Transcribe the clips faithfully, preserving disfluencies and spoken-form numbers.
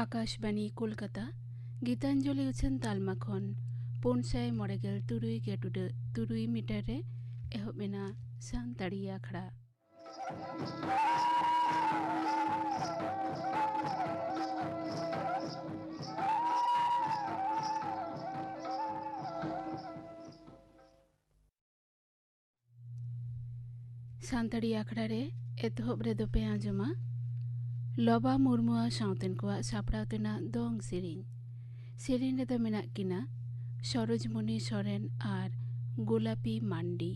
ᱟᱠᱟᱥᱵᱟᱬᱤ ᱠᱳᱞᱠᱟᱛᱟ, ᱜᱤᱛᱟᱧᱡᱚᱞᱤ ᱩᱪᱷᱟᱹᱱ ᱛᱟᱞᱢᱟ ᱠᱷᱚᱱ ᱯᱩᱱ ᱥᱟᱭ ᱢᱚᱬᱮ ᱜᱮᱞ ᱛᱩᱨᱩᱭ ᱜᱮ ᱴᱩᱰᱟᱹᱜ ᱛᱩᱨᱩᱭ ᱢᱤᱴᱟᱨ ᱨᱮ ᱮᱦᱚᱵ ᱮᱱᱟ ᱥᱟᱱᱛᱟᱲᱤ ᱟᱠᱷᱲᱟ᱾ ᱥᱟᱱᱛᱟᱲᱤ ᱟᱠᱷᱲᱟ ᱨᱮ ᱮᱛᱚᱦᱚᱵ ᱨᱮᱫᱚ ᱯᱮ ᱟᱸᱡᱚᱢᱟ ᱞᱚᱵᱟ ᱢᱩᱨᱢᱩᱣᱟᱜ ᱥᱟᱶᱛᱮᱱ ᱠᱚᱣᱟᱜ ᱥᱟᱯᱲᱟᱣ ᱛᱮᱱᱟᱜ ᱫᱚᱝ ᱥᱮᱨᱮᱧ᱾ ᱥᱮᱨᱮᱧ ᱨᱮᱫᱚ ᱢᱮᱱᱟᱜ ᱠᱤᱱᱟ ᱥᱚᱨᱳᱡᱽᱢᱚᱱᱤ ᱥᱚᱨᱮᱱ ᱟᱨ ᱜᱳᱞᱟᱯᱤ ᱢᱟᱱᱰᱤ᱾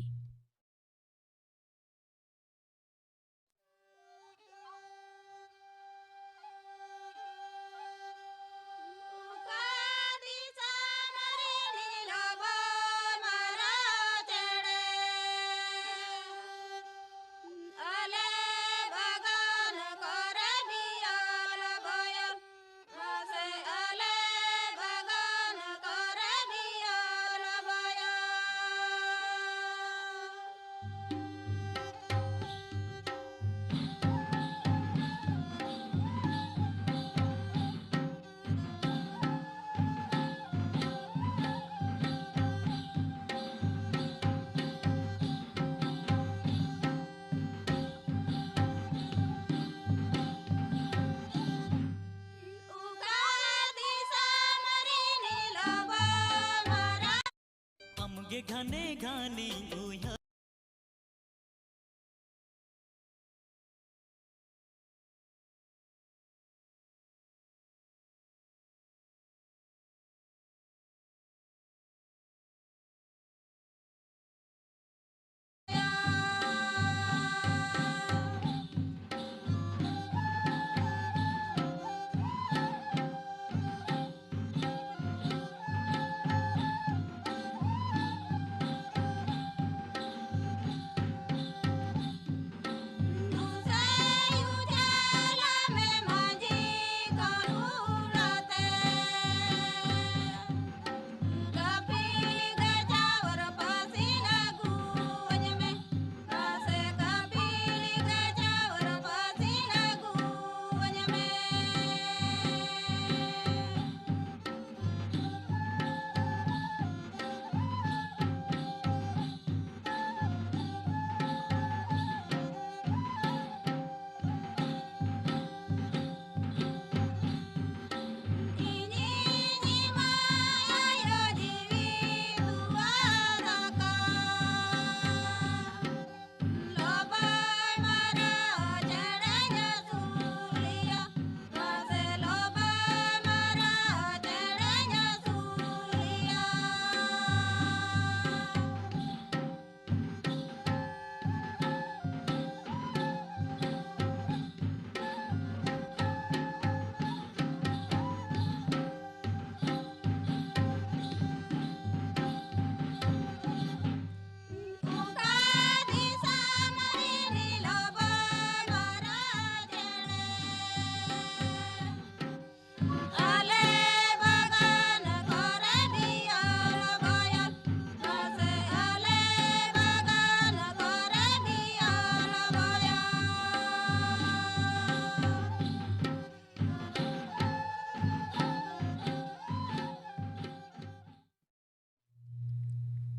ᱟᱢᱜᱮ ᱜᱷᱟᱱᱮ ᱜᱷᱟᱱᱮᱧ ᱩᱭᱦᱟᱹᱨ᱾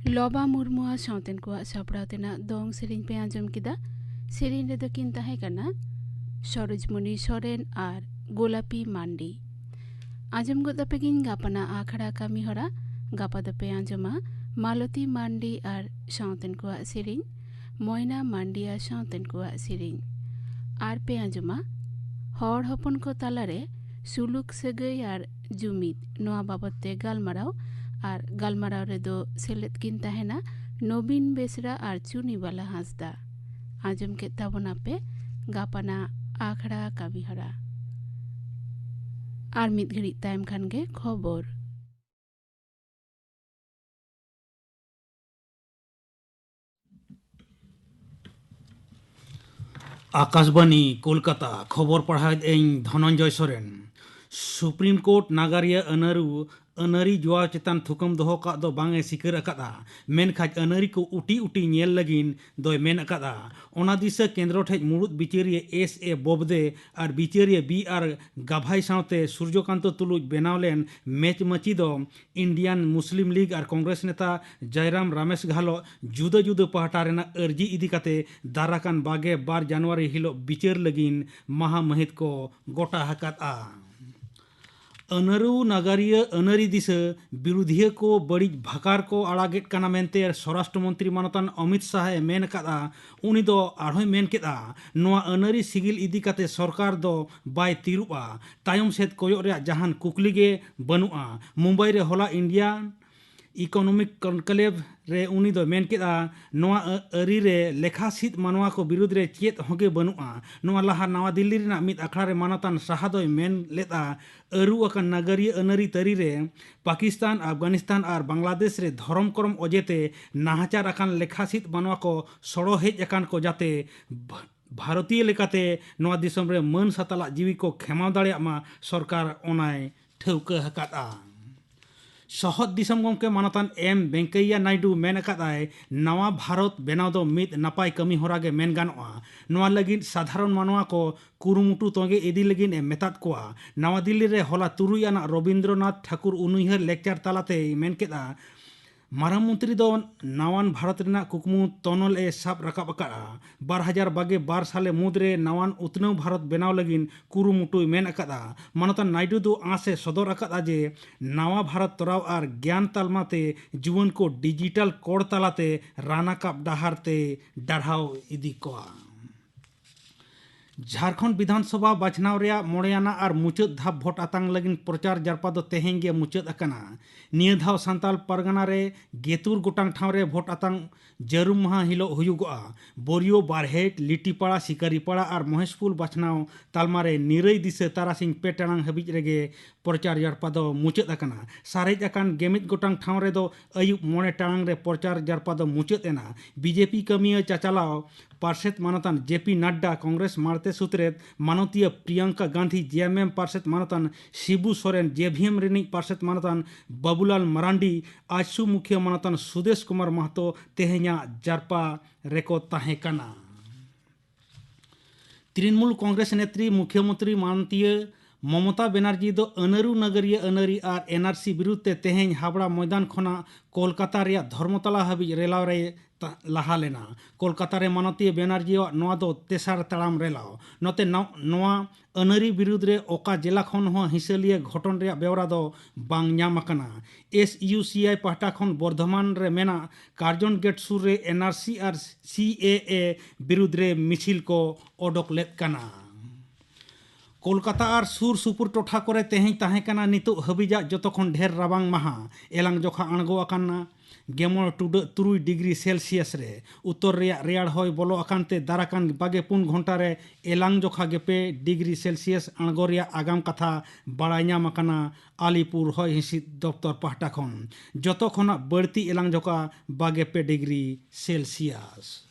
ᱞᱚᱵᱟ ᱢᱩᱨᱢᱩᱣᱟᱜ ᱥᱟᱶᱛᱮᱱ ᱠᱚᱣᱟᱜ ᱥᱟᱯᱲᱟᱣ ᱛᱮᱱᱟᱜ ᱫᱚᱝ ᱥᱮᱨᱮᱧ ᱯᱮ ᱟᱸᱡᱚᱢ ᱠᱮᱫᱟ᱾ ᱥᱮᱨᱮᱧ ᱨᱮᱫᱚ ᱠᱤᱱ ᱛᱟᱦᱮᱸ ᱠᱟᱱᱟ ᱥᱚᱨᱳᱡᱽᱢᱚᱱᱤ ᱥᱚᱨᱮᱱ ᱟᱨ ᱜᱳᱞᱟᱯᱤ ᱢᱟᱱᱰᱤ᱾ ᱟᱸᱡᱚᱢ ᱜᱚᱫ ᱟᱯᱮ ᱜᱤᱧ ᱜᱟᱯᱟᱱᱟᱜ ᱟᱠᱷᱲᱟ ᱠᱟᱹᱢᱤ ᱦᱚᱨᱟ᱾ ᱜᱟᱯᱟ ᱫᱚᱯᱮ ᱟᱸᱡᱚᱢᱟ ᱢᱟᱞᱚᱛᱤ ᱢᱟᱱᱰᱤ ᱟᱨ ᱥᱟᱶᱛᱮᱱ ᱠᱚᱣᱟᱜ ᱥᱮᱨᱮᱧ, ᱢᱚᱭᱱᱟ ᱢᱟᱱᱰᱤ ᱟᱨ ᱥᱟᱶᱛᱮᱱ ᱠᱚᱣᱟᱜ ᱥᱮᱨᱮᱧ᱾ ᱟᱨ ᱯᱮ ᱟᱸᱡᱚᱢᱟ ᱦᱚᱲ ᱦᱚᱯᱚᱱ ᱠᱚ ᱛᱟᱞᱟᱨᱮ ᱥᱩᱞᱩᱠ ᱥᱟᱹᱜᱟᱹᱭ ᱟᱨ ᱡᱩᱢᱤᱫ, ᱱᱚᱣᱟ ᱵᱟᱵᱚᱛ ᱛᱮ ᱜᱟᱞᱢᱟᱨᱟᱣ᱾ ᱟᱨ ᱜᱟᱞᱢᱟᱨᱟᱣ ᱨᱮᱫᱚ ᱥᱮᱞᱮᱫ ᱠᱤᱱ ᱛᱟᱦᱮᱱᱟ ᱱᱚᱵᱤᱱ ᱵᱮᱥᱨᱟ ᱟᱨ ᱪᱩᱱᱤᱵᱟᱞᱟ ᱦᱟᱸᱥᱫᱟ᱾ ᱟᱸᱡᱚᱢ ᱠᱮᱫ ᱛᱟᱵᱚᱱᱟᱯᱮ ᱜᱟᱯᱟᱱᱟᱜ ᱟᱠᱷᱲᱟ ᱠᱟᱹᱢᱤᱦᱚᱨᱟ᱾ ᱟᱨ ᱢᱤᱫ ᱜᱷᱟᱹᱲᱤᱡ ᱛᱟᱭᱚᱢ ᱠᱷᱟᱱ ᱜᱮ ᱠᱷᱚᱵᱚᱨ᱾ ᱟᱠᱟᱥᱵᱟᱱᱤ, ᱠᱳᱞᱠᱟᱛᱟ᱾ ᱠᱷᱚᱵᱚᱨ ᱯᱟᱲᱦᱟᱣᱮᱫ ᱟᱹᱧ ᱫᱷᱚᱱᱚᱱᱡᱚᱭ ᱥᱚᱨᱮᱱ᱾ ᱥᱩᱯᱨᱤᱢ ᱠᱳᱨᱴ ᱱᱟᱜᱟᱨᱤᱭᱟᱹ ᱟᱹᱱᱟᱹᱨᱩ ᱟᱹᱱᱟᱹᱨᱤ ᱡᱩᱣᱟ ᱪᱮᱛᱟᱱ ᱛᱷᱩᱠᱟᱹᱢ ᱫᱚᱦᱚ ᱠᱟᱜ ᱫᱚ ᱵᱟᱝ ᱮ ᱥᱤᱠᱟᱹᱨ ᱟᱠᱟᱫᱼᱟ, ᱢᱮᱱᱠᱷᱟᱱ ᱟᱹᱱᱟᱹᱨᱤ ᱠᱚ ᱩᱴᱤ ᱩᱴᱤ ᱧᱮᱞ ᱞᱟᱹᱜᱤᱫ ᱫᱚᱭ ᱢᱮᱱ ᱟᱠᱟᱫᱼᱟ᱾ ᱚᱱᱟ ᱫᱤᱥᱟᱹ ᱠᱮᱱᱫᱨᱚ ᱴᱷᱮᱱ ᱢᱩᱲᱩᱫ ᱵᱤᱪᱟᱹᱨᱤᱭᱟᱹ S A ᱵᱚᱵᱫᱮ R ᱵᱤᱪᱟᱹᱨᱤᱭᱟᱹ B R ᱜᱟᱵᱷᱟᱭ ᱥᱟᱶᱛᱮ ᱥᱩᱨᱡᱚᱠᱟᱱᱛᱚ ᱛᱩᱞᱩᱡ ᱵᱮᱱᱟᱣ ᱞᱮᱱ ᱢᱮᱪ ᱢᱟᱹᱪᱤ ᱫᱚ ᱤᱱᱰᱤᱭᱟᱱ ᱢᱩᱥᱞᱤᱢ ᱞᱤᱜᱽ ᱟᱨ ᱠᱚᱝᱜᱨᱮᱥ ᱱᱮᱛᱟ ᱡᱟᱭᱨᱟᱢ ᱨᱟᱢᱮᱥ ᱜᱷᱟᱞᱚ ᱡᱩᱫᱟᱹ ᱡᱩᱫᱟᱹ ᱯᱟᱦᱴᱟ ᱨᱮᱱᱟᱜ ᱟᱹᱨᱡᱤ ᱤᱫᱤ ᱠᱟᱛᱮ ᱫᱟᱨᱟᱠᱟᱱ ᱵᱟᱜᱮ ᱵᱟᱨ ᱡᱟᱱᱩᱣᱟᱨᱤ ᱦᱤᱞᱳᱜ ᱵᱤᱪᱟᱹᱨ ᱞᱟᱹᱜᱤᱫ ᱢᱟᱦᱟ ᱢᱟᱹᱦᱤᱛ ᱠᱚ ᱜᱚᱴᱟ ᱟᱠᱟᱫᱼᱟ᱾ ᱟᱹᱱᱟᱹᱨᱩ ᱱᱟᱜᱟᱨᱤᱭᱟᱹ ᱟᱹᱱᱟᱹᱨᱤ ᱫᱤᱥᱟᱹ ᱵᱤᱨᱩᱫᱷᱤᱭᱟᱹ ᱠᱚ ᱵᱟᱹᱲᱤᱡ ᱵᱷᱟᱠᱟᱨ ᱠᱚ ᱟᱲᱟᱜᱮᱫ ᱠᱟᱱᱟ ᱢᱮᱱᱛᱮ ᱥᱚᱨᱟᱥᱴᱨᱚ ᱢᱚᱱᱛᱨᱤ ᱢᱟᱱᱚᱛᱟᱱ ᱚᱢᱤᱛ ᱥᱟᱦ ᱮ ᱢᱮᱱ ᱟᱠᱟᱫᱼᱟ᱾ ᱩᱱᱤ ᱫᱚ ᱟᱨᱦᱚᱸᱭ ᱢᱮᱱ ᱠᱮᱫᱼᱟ, ᱱᱚᱣᱟ ᱟᱹᱱᱟᱹᱨᱤ ᱥᱤᱜᱤᱞ ᱤᱫᱤ ᱠᱟᱛᱮ ᱥᱚᱨᱠᱟᱨ ᱫᱚ ᱵᱟᱭ ᱛᱤᱨᱩᱵᱼᱟ᱾ ᱛᱟᱭᱚᱢ ᱥᱮᱫ ᱠᱚᱭᱚᱜ ᱨᱮᱭᱟᱜ ᱡᱟᱦᱟᱱ ᱠᱩᱠᱞᱤ ᱜᱮ ᱵᱟᱹᱱᱩᱜᱼᱟ᱾ ᱢᱩᱢᱵᱟᱭ ᱨᱮ ᱦᱚᱞᱟ ᱤᱱᱰᱤᱭᱟᱱ ᱤᱠᱳᱱᱚᱢᱤᱠ ᱠᱚᱱᱠᱞᱮᱵᱷ ᱨᱮ ᱩᱱᱤ ᱫᱚᱭ ᱢᱮᱱ ᱠᱮᱫᱼᱟ, ᱱᱚᱣᱟ ᱟᱹ-, ᱟᱹᱨᱤ ᱨᱮ ᱞᱮᱠᱷᱟ ᱥᱤᱫ ᱢᱟᱱᱣᱟ ᱠᱚ ᱵᱤᱨᱩᱫᱽ ᱨᱮ ᱪᱮᱫ ᱦᱚᱸᱜᱮ ᱵᱟᱹᱱᱩᱜᱼᱟ᱾ ᱱᱚᱣᱟ ᱞᱟᱦᱟ ᱱᱟᱣᱟ ᱫᱤᱞᱞᱤ ᱨᱮᱱᱟᱜ ᱢᱤᱫ ᱟᱠᱷᱲᱟ ᱨᱮ ᱢᱟᱱᱚᱛᱟᱱ ᱥᱟᱦᱟ ᱫᱚᱭ ᱢᱮᱱ ᱞᱮᱫᱼᱟ, ᱟᱹᱨᱩ ᱟᱠᱟᱱ ᱱᱟᱜᱟᱨᱤᱭᱟᱹ ᱟᱹᱱᱟᱹᱨᱤ ᱛᱟᱹᱨᱤ ᱨᱮ ᱯᱟᱠᱤᱥᱛᱟᱱ, ᱟᱯᱷᱜᱟᱱᱤᱥᱛᱟᱱ ᱟᱨ ᱵᱟᱝᱞᱟᱫᱮᱥ ᱨᱮ ᱫᱷᱚᱨᱚᱢ ᱠᱚᱨᱚᱢ ᱚᱡᱮᱛᱮ ᱱᱟᱦᱟᱪᱟᱨ ᱟᱠᱟᱱ ᱞᱮᱠᱷᱟ ᱥᱤᱫ ᱢᱟᱱᱣᱟ ᱠᱚ ᱥᱚᱲᱚ ᱦᱮᱡ ᱟᱠᱟᱱ ᱠᱚ, ᱡᱟᱛᱮ ᱵᱷᱟ-, ᱵᱷᱟᱨᱚᱛᱤᱭᱚ ᱞᱮᱠᱟᱛᱮ ᱱᱚᱣᱟ ᱫᱤᱥᱚᱢ ᱨᱮ ᱢᱟᱹᱱ ᱥᱟᱛᱟᱞᱟᱜ ᱡᱤᱣᱤ ᱠᱚ ᱠᱷᱮᱢᱟᱣ ᱫᱟᱲᱮᱭᱟᱜ ᱢᱟ, ᱥᱚᱨᱠᱟᱨ ᱚᱱᱟᱭ ᱴᱷᱟᱹᱣᱠᱟᱹ ᱟᱠᱟᱫᱼᱟ᱾ ᱥᱚᱦᱚᱫ ᱫᱤᱥᱚᱢ ᱜᱚᱢᱠᱮ ᱢᱟᱱᱚᱛᱟᱱ ᱮᱢ ᱵᱮᱝᱠᱟᱭᱟ ᱱᱟᱭᱰᱩ ᱢᱮᱱ ᱟᱠᱟᱫᱼᱟᱭ, ᱱᱟᱣᱟ ᱵᱷᱟᱨᱚᱛ ᱵᱮᱱᱟᱣ ᱫᱚ ᱢᱤᱫ ᱱᱟᱯᱟᱭ ᱠᱟᱹᱢᱤ ᱦᱚᱨᱟ ᱜᱮ ᱢᱮᱱ ᱜᱟᱱᱚᱜᱼᱟ᱾ ᱱᱚᱣᱟ ᱞᱟᱹᱜᱤᱫ ᱥᱟᱫᱷᱟᱨᱚᱱ ᱢᱟᱱᱣᱟ ᱠᱚ ᱠᱩᱨᱩᱢᱩᱴᱩ ᱛᱚᱸᱜᱮ ᱤᱫᱤ ᱞᱟᱹᱜᱤᱫ ᱮ ᱢᱮᱛᱟᱫ ᱠᱚᱣᱟ᱾ ᱱᱟᱣᱟ ᱫᱤᱞᱞᱤ ᱨᱮ ᱦᱚᱞᱟ ᱛᱩᱨᱩᱭ ᱟᱱᱟᱜ ᱨᱚᱵᱤᱱᱫᱨᱚᱱᱟᱛᱷ ᱴᱷᱟᱠᱩᱨ ᱩᱱᱩᱭᱦᱟᱹᱨ ᱞᱮᱠᱪᱟᱨ ᱛᱟᱞᱟᱛᱮᱭ ᱢᱮᱱ ᱠᱮᱫᱼᱟ, ᱢᱟᱨᱟᱝ ᱢᱚᱱᱛᱨᱤ ᱫᱚ ᱱᱟᱣᱟᱱ ᱵᱷᱟᱨᱚᱛ ᱨᱮᱱᱟᱜ ᱠᱩᱠᱢᱩ ᱛᱚᱱᱚᱞ ᱮ ᱥᱟᱵ ᱨᱟᱠᱟᱵ ᱟᱠᱟᱫᱼᱟ᱾ ᱵᱟᱨ ᱦᱟᱡᱟᱨ ᱵᱟᱜᱮ ᱵᱟᱨ ᱥᱟᱞᱮ ᱢᱩᱫᱽᱨᱮ ᱱᱟᱣᱟᱱ ᱩᱛᱱᱟᱹᱣ ᱵᱷᱟᱨᱚᱛ ᱵᱮᱱᱟᱣ ᱞᱟᱹᱜᱤᱫ ᱠᱩᱨᱩᱢᱩᱴᱩᱭ ᱢᱮᱱ ᱟᱠᱟᱫᱼᱟ᱾ ᱢᱟᱱᱚᱛᱟᱱ ᱱᱟᱭᱰᱩ ᱫᱚ ᱟᱸᱥ ᱮ ᱥᱚᱫᱚᱨ ᱟᱠᱟᱫᱼᱟ ᱡᱮ ᱱᱟᱣᱟ ᱵᱷᱟᱨᱚᱛ ᱛᱚᱨᱟᱣ ᱟᱨ ᱜᱮᱭᱟᱱ ᱛᱟᱞᱢᱟ ᱛᱮ ᱡᱩᱣᱟᱹᱱ ᱠᱚ ᱰᱤᱡᱤᱴᱟᱞ ᱠᱚᱲ ᱛᱟᱞᱟᱛᱮ ᱨᱟᱱᱟᱠᱟᱵ ᱰᱟᱦᱟᱨ ᱛᱮ ᱰᱟᱨᱦᱟᱣ ᱤᱫᱤ ᱠᱚᱣᱟ᱾ ᱡᱷᱟᱲᱠᱷᱚᱸᱰ ᱵᱤᱫᱷᱟᱱ ᱥᱚᱵᱷᱟ ᱵᱟᱪᱷᱱᱟᱣ ᱨᱮᱭᱟᱜ ᱢᱚᱬᱮ ᱟᱱᱟᱜ ᱟᱨ ᱢᱩᱪᱟᱹᱫ ᱫᱷᱟᱯ ᱵᱷᱳᱴ ᱟᱛᱟᱝ ᱞᱟᱹᱜᱤᱫ ᱯᱨᱚᱪᱟᱨ ᱡᱟᱨᱯᱟ ᱫᱚ ᱛᱮᱦᱮᱧ ᱜᱮ ᱢᱩᱪᱟᱹᱫ ᱟᱠᱟᱱᱟ᱾ ᱱᱤᱭᱟᱹ ᱫᱷᱟᱣ ᱥᱟᱱᱛᱟᱲ ᱯᱟᱨᱜᱟᱱᱟ ᱨᱮ ᱜᱮᱛᱩᱨ ᱜᱚᱴᱟᱝ ᱴᱷᱟᱶ ᱨᱮ ᱵᱷᱳᱴ ᱟᱛᱟᱝ ᱡᱟᱹᱨᱩᱢ ᱢᱟᱦᱟ ᱦᱤᱞᱳᱜ ᱦᱩᱭᱩᱜᱚᱜᱼᱟ᱾ ᱵᱳᱨᱤᱭᱳ, ᱵᱟᱨᱦᱮᱴ, ᱞᱤᱴᱤᱯᱟᱲᱟ, ᱥᱤᱠᱟᱨᱤᱯᱟᱲᱟ ᱟᱨ ᱢᱚᱦᱮᱥᱯᱩᱨ ᱵᱟᱪᱷᱱᱟᱣ ᱛᱟᱞᱢᱟ ᱨᱮ ᱱᱤᱨᱟᱹᱭ ᱫᱤᱥᱟᱹ ᱛᱟᱨᱟᱥᱤᱧ ᱯᱮ ᱴᱟᱲᱟᱝ ᱦᱟᱹᱵᱤᱡ ᱨᱮᱜᱮ ᱯᱨᱚᱪᱟᱨ ᱡᱟᱨᱯᱟ ᱫᱚ ᱢᱩᱪᱟᱹᱫ ᱟᱠᱟᱱᱟ᱾ ᱥᱟᱨᱮᱡ ᱟᱠᱟᱱ ᱜᱮᱢᱤᱫ ᱜᱚᱴᱟᱝ ᱴᱷᱟᱶ ᱨᱮᱫᱚ ᱟᱹᱭᱩᱵ ᱢᱚᱬᱮ ᱴᱟᱲᱟᱝ ᱨᱮ ᱯᱨᱚᱪᱟᱨ ᱡᱟᱨᱯᱟ ᱫᱚ ᱢᱩᱪᱟᱹᱫ ᱮᱱᱟ᱾ ᱵᱤᱡᱮᱯᱤ ᱠᱟᱹᱢᱤᱭᱟᱹ ᱪᱟᱪᱟᱞᱟᱣ ᱯᱟᱨᱥᱮᱛ ᱢᱟᱱᱚᱛᱟᱱ ᱡᱮ ᱯᱤ ᱱᱟᱰᱰᱟ, ᱠᱚᱝᱜᱨᱮᱥ ᱢᱟᱬᱛᱮ ᱥᱩᱛᱨᱮᱛ ᱢᱟᱱᱚᱛᱤᱭᱟᱹ ᱯᱨᱤᱭᱟᱝᱠᱟ ᱜᱟᱱᱫᱷᱤ, ᱡᱮ ᱮᱢ ᱮᱢ ᱯᱟᱨᱥᱮᱛ ᱢᱟᱱᱚᱛᱟᱱ ᱥᱤᱵᱩ ᱥᱚᱨᱮᱱ, ᱡᱮ ᱵᱷᱤ ᱮᱢ ᱨᱤᱱᱤᱡ ᱯᱟᱨᱥᱮᱛ ᱢᱟᱱᱚᱛᱟᱱ ᱵᱟᱵᱩᱞᱟᱞ ᱢᱟᱨᱟᱱᱰᱤ, ᱟᱡᱥᱩ ᱢᱩᱠᱷᱤᱭᱟᱹ ᱢᱟᱱᱚᱛᱟᱱ ᱥᱩᱫᱮᱥ ᱠᱩᱢᱟᱨ ᱢᱟᱦᱛᱚ ᱛᱮᱦᱮᱧᱟᱜ ᱡᱟᱨᱯᱟ ᱨᱮᱠᱚ ᱛᱟᱦᱮᱸ ᱠᱟᱱᱟ᱾ ᱛᱨᱤᱱᱢᱩᱞ ᱠᱚᱝᱜᱨᱮᱥ ᱱᱮᱛᱨᱤ ᱢᱩᱠᱷᱭᱚᱢᱚᱱᱛᱨᱤ ᱢᱟᱱᱚᱛᱤᱭᱟᱹ ᱢᱚᱢᱚᱛᱟ ᱵᱮᱱᱟᱨᱡᱤ ᱫᱚ ᱟᱹᱱᱟᱹᱨᱩ ᱱᱟᱜᱟᱨᱤᱭᱟᱹ ᱟᱹᱱᱟᱹᱨᱤ ᱟᱨ ᱮᱱ ᱟᱨ ᱥᱤ ᱵᱤᱨᱩᱫᱷ ᱛᱮ ᱛᱮᱦᱮᱧ ᱦᱟᱵᱲᱟ ᱢᱚᱭᱫᱟᱱ ᱠᱷᱚᱱᱟᱜ ᱠᱳᱞᱠᱟᱛᱟ ᱨᱮᱭᱟᱜ ᱫᱷᱚᱨᱢᱚᱛᱟᱞᱟ ᱦᱟᱹᱵᱤᱡ ᱨᱮᱞᱟᱣ ᱨᱮ ᱛᱟ-, ᱞᱟᱦᱟ ᱞᱮᱱᱟ᱾ ᱠᱳᱞᱠᱟᱛᱟ ᱨᱮ ᱢᱟᱱᱚᱛᱤᱭᱟᱹ ᱵᱮᱱᱟᱨᱡᱤᱭᱟᱜ ᱱᱚᱣᱟ ᱫᱚ ᱛᱮᱥᱟᱨ ᱛᱟᱲᱟᱢ ᱨᱮᱞᱟᱣ᱾ ᱱᱚᱛᱮ ᱱᱚ-, ᱱᱚᱣᱟ ᱟᱹᱱᱟᱹᱨᱤ ᱵᱤᱨᱩᱫᱷ ᱨᱮ ᱚᱠᱟ ᱡᱮᱞᱟ ᱠᱷᱚᱱ ᱦᱚᱸ ᱦᱤᱸᱥᱟᱹᱞᱤᱭᱟᱹ ᱜᱷᱚᱴᱚᱱ ᱨᱮᱭᱟᱜ ᱵᱮᱣᱨᱟ ᱫᱚ ᱵᱟᱝ ᱧᱟᱢ ᱟᱠᱟᱱᱟ᱾ ᱮᱥ ᱤᱭᱩ ᱥᱤ ᱟᱭ ᱯᱟᱦᱴᱟ ᱠᱷᱚᱱ ᱵᱚᱨᱫᱷᱚᱢᱟᱱ ᱨᱮ ᱢᱮᱱᱟᱜ ᱠᱟᱨᱡᱚᱱ ᱜᱮᱴ ᱥᱩᱨ ᱨᱮ ᱮᱱ ᱟᱨ ᱥᱤ ᱟᱨ ᱥᱤ ᱮ ᱮ ᱵᱤᱨᱩᱫᱷ ᱨᱮ ᱢᱤᱪᱷᱤᱞ ᱠᱚ ᱚᱰᱚᱠ ᱞᱮᱫ ᱠᱟᱱᱟ᱾ ᱠᱳᱞᱠᱟᱛᱟ ᱟᱨ ᱥᱩᱨ ᱥᱩᱯᱩᱨ ᱴᱚᱴᱷᱟ ᱠᱚᱨᱮ ᱛᱮᱦᱮᱧ ᱛᱟᱦᱮᱸ ᱠᱟᱱᱟ ᱱᱤᱛᱚᱜ ᱦᱟᱹᱵᱤᱡᱟᱜ ᱡᱚᱛᱚ ᱠᱷᱚᱱ ᱰᱷᱮᱨ ᱨᱟᱵᱟᱝ ᱢᱟᱦᱟ᱾ ᱮᱞᱟᱝ ᱡᱚᱠᱷᱟ ᱟᱬᱜᱚ ᱟᱠᱟᱱᱟ ᱜᱮᱢᱚᱬ ᱴᱩᱰᱟᱹᱜ ᱛᱩᱨᱩᱭ ᱰᱤᱜᱽᱨᱤ ᱥᱮᱞᱥᱤᱭᱟᱥ ᱨᱮ᱾ ᱩᱛᱛᱚᱨ ᱨᱮᱭᱟᱜ ᱨᱮᱭᱟᱲ ᱦᱚᱭ ᱵᱚᱞᱚ ᱟᱠᱟᱱ ᱛᱮ ᱫᱟᱨᱟᱠᱟᱱ ᱵᱟᱜᱮ ᱯᱩᱱ ᱜᱷᱚᱱᱴᱟ ᱨᱮ ᱮᱞᱟᱝ ᱡᱚᱠᱷᱟ ᱜᱮ ᱯᱮ ᱰᱤᱜᱽᱨᱤ ᱥᱮᱞᱥᱤᱭᱟᱥ ᱟᱬᱜᱚ ᱨᱮᱭᱟᱜ ᱟᱜᱟᱢ ᱠᱟᱛᱷᱟ ᱵᱟᱲᱟᱭ ᱧᱟᱢ ᱟᱠᱟᱱᱟ ᱟᱞᱤᱯᱩᱨ ᱦᱚᱭ ᱦᱤᱸᱥᱤᱫ ᱫᱚᱯᱛᱚᱨ ᱯᱟᱦᱴᱟ ᱠᱷᱚᱱ᱾ ᱡᱚᱛᱚ ᱠᱷᱚᱱᱟᱜ ᱵᱟᱹᱲᱛᱤ ᱮᱞᱟᱝ ᱡᱚᱠᱷᱟ ᱵᱟᱜᱮ ᱯᱮ ᱰᱤᱜᱽᱨᱤ ᱥᱮᱞᱥᱤᱭᱟᱥ᱾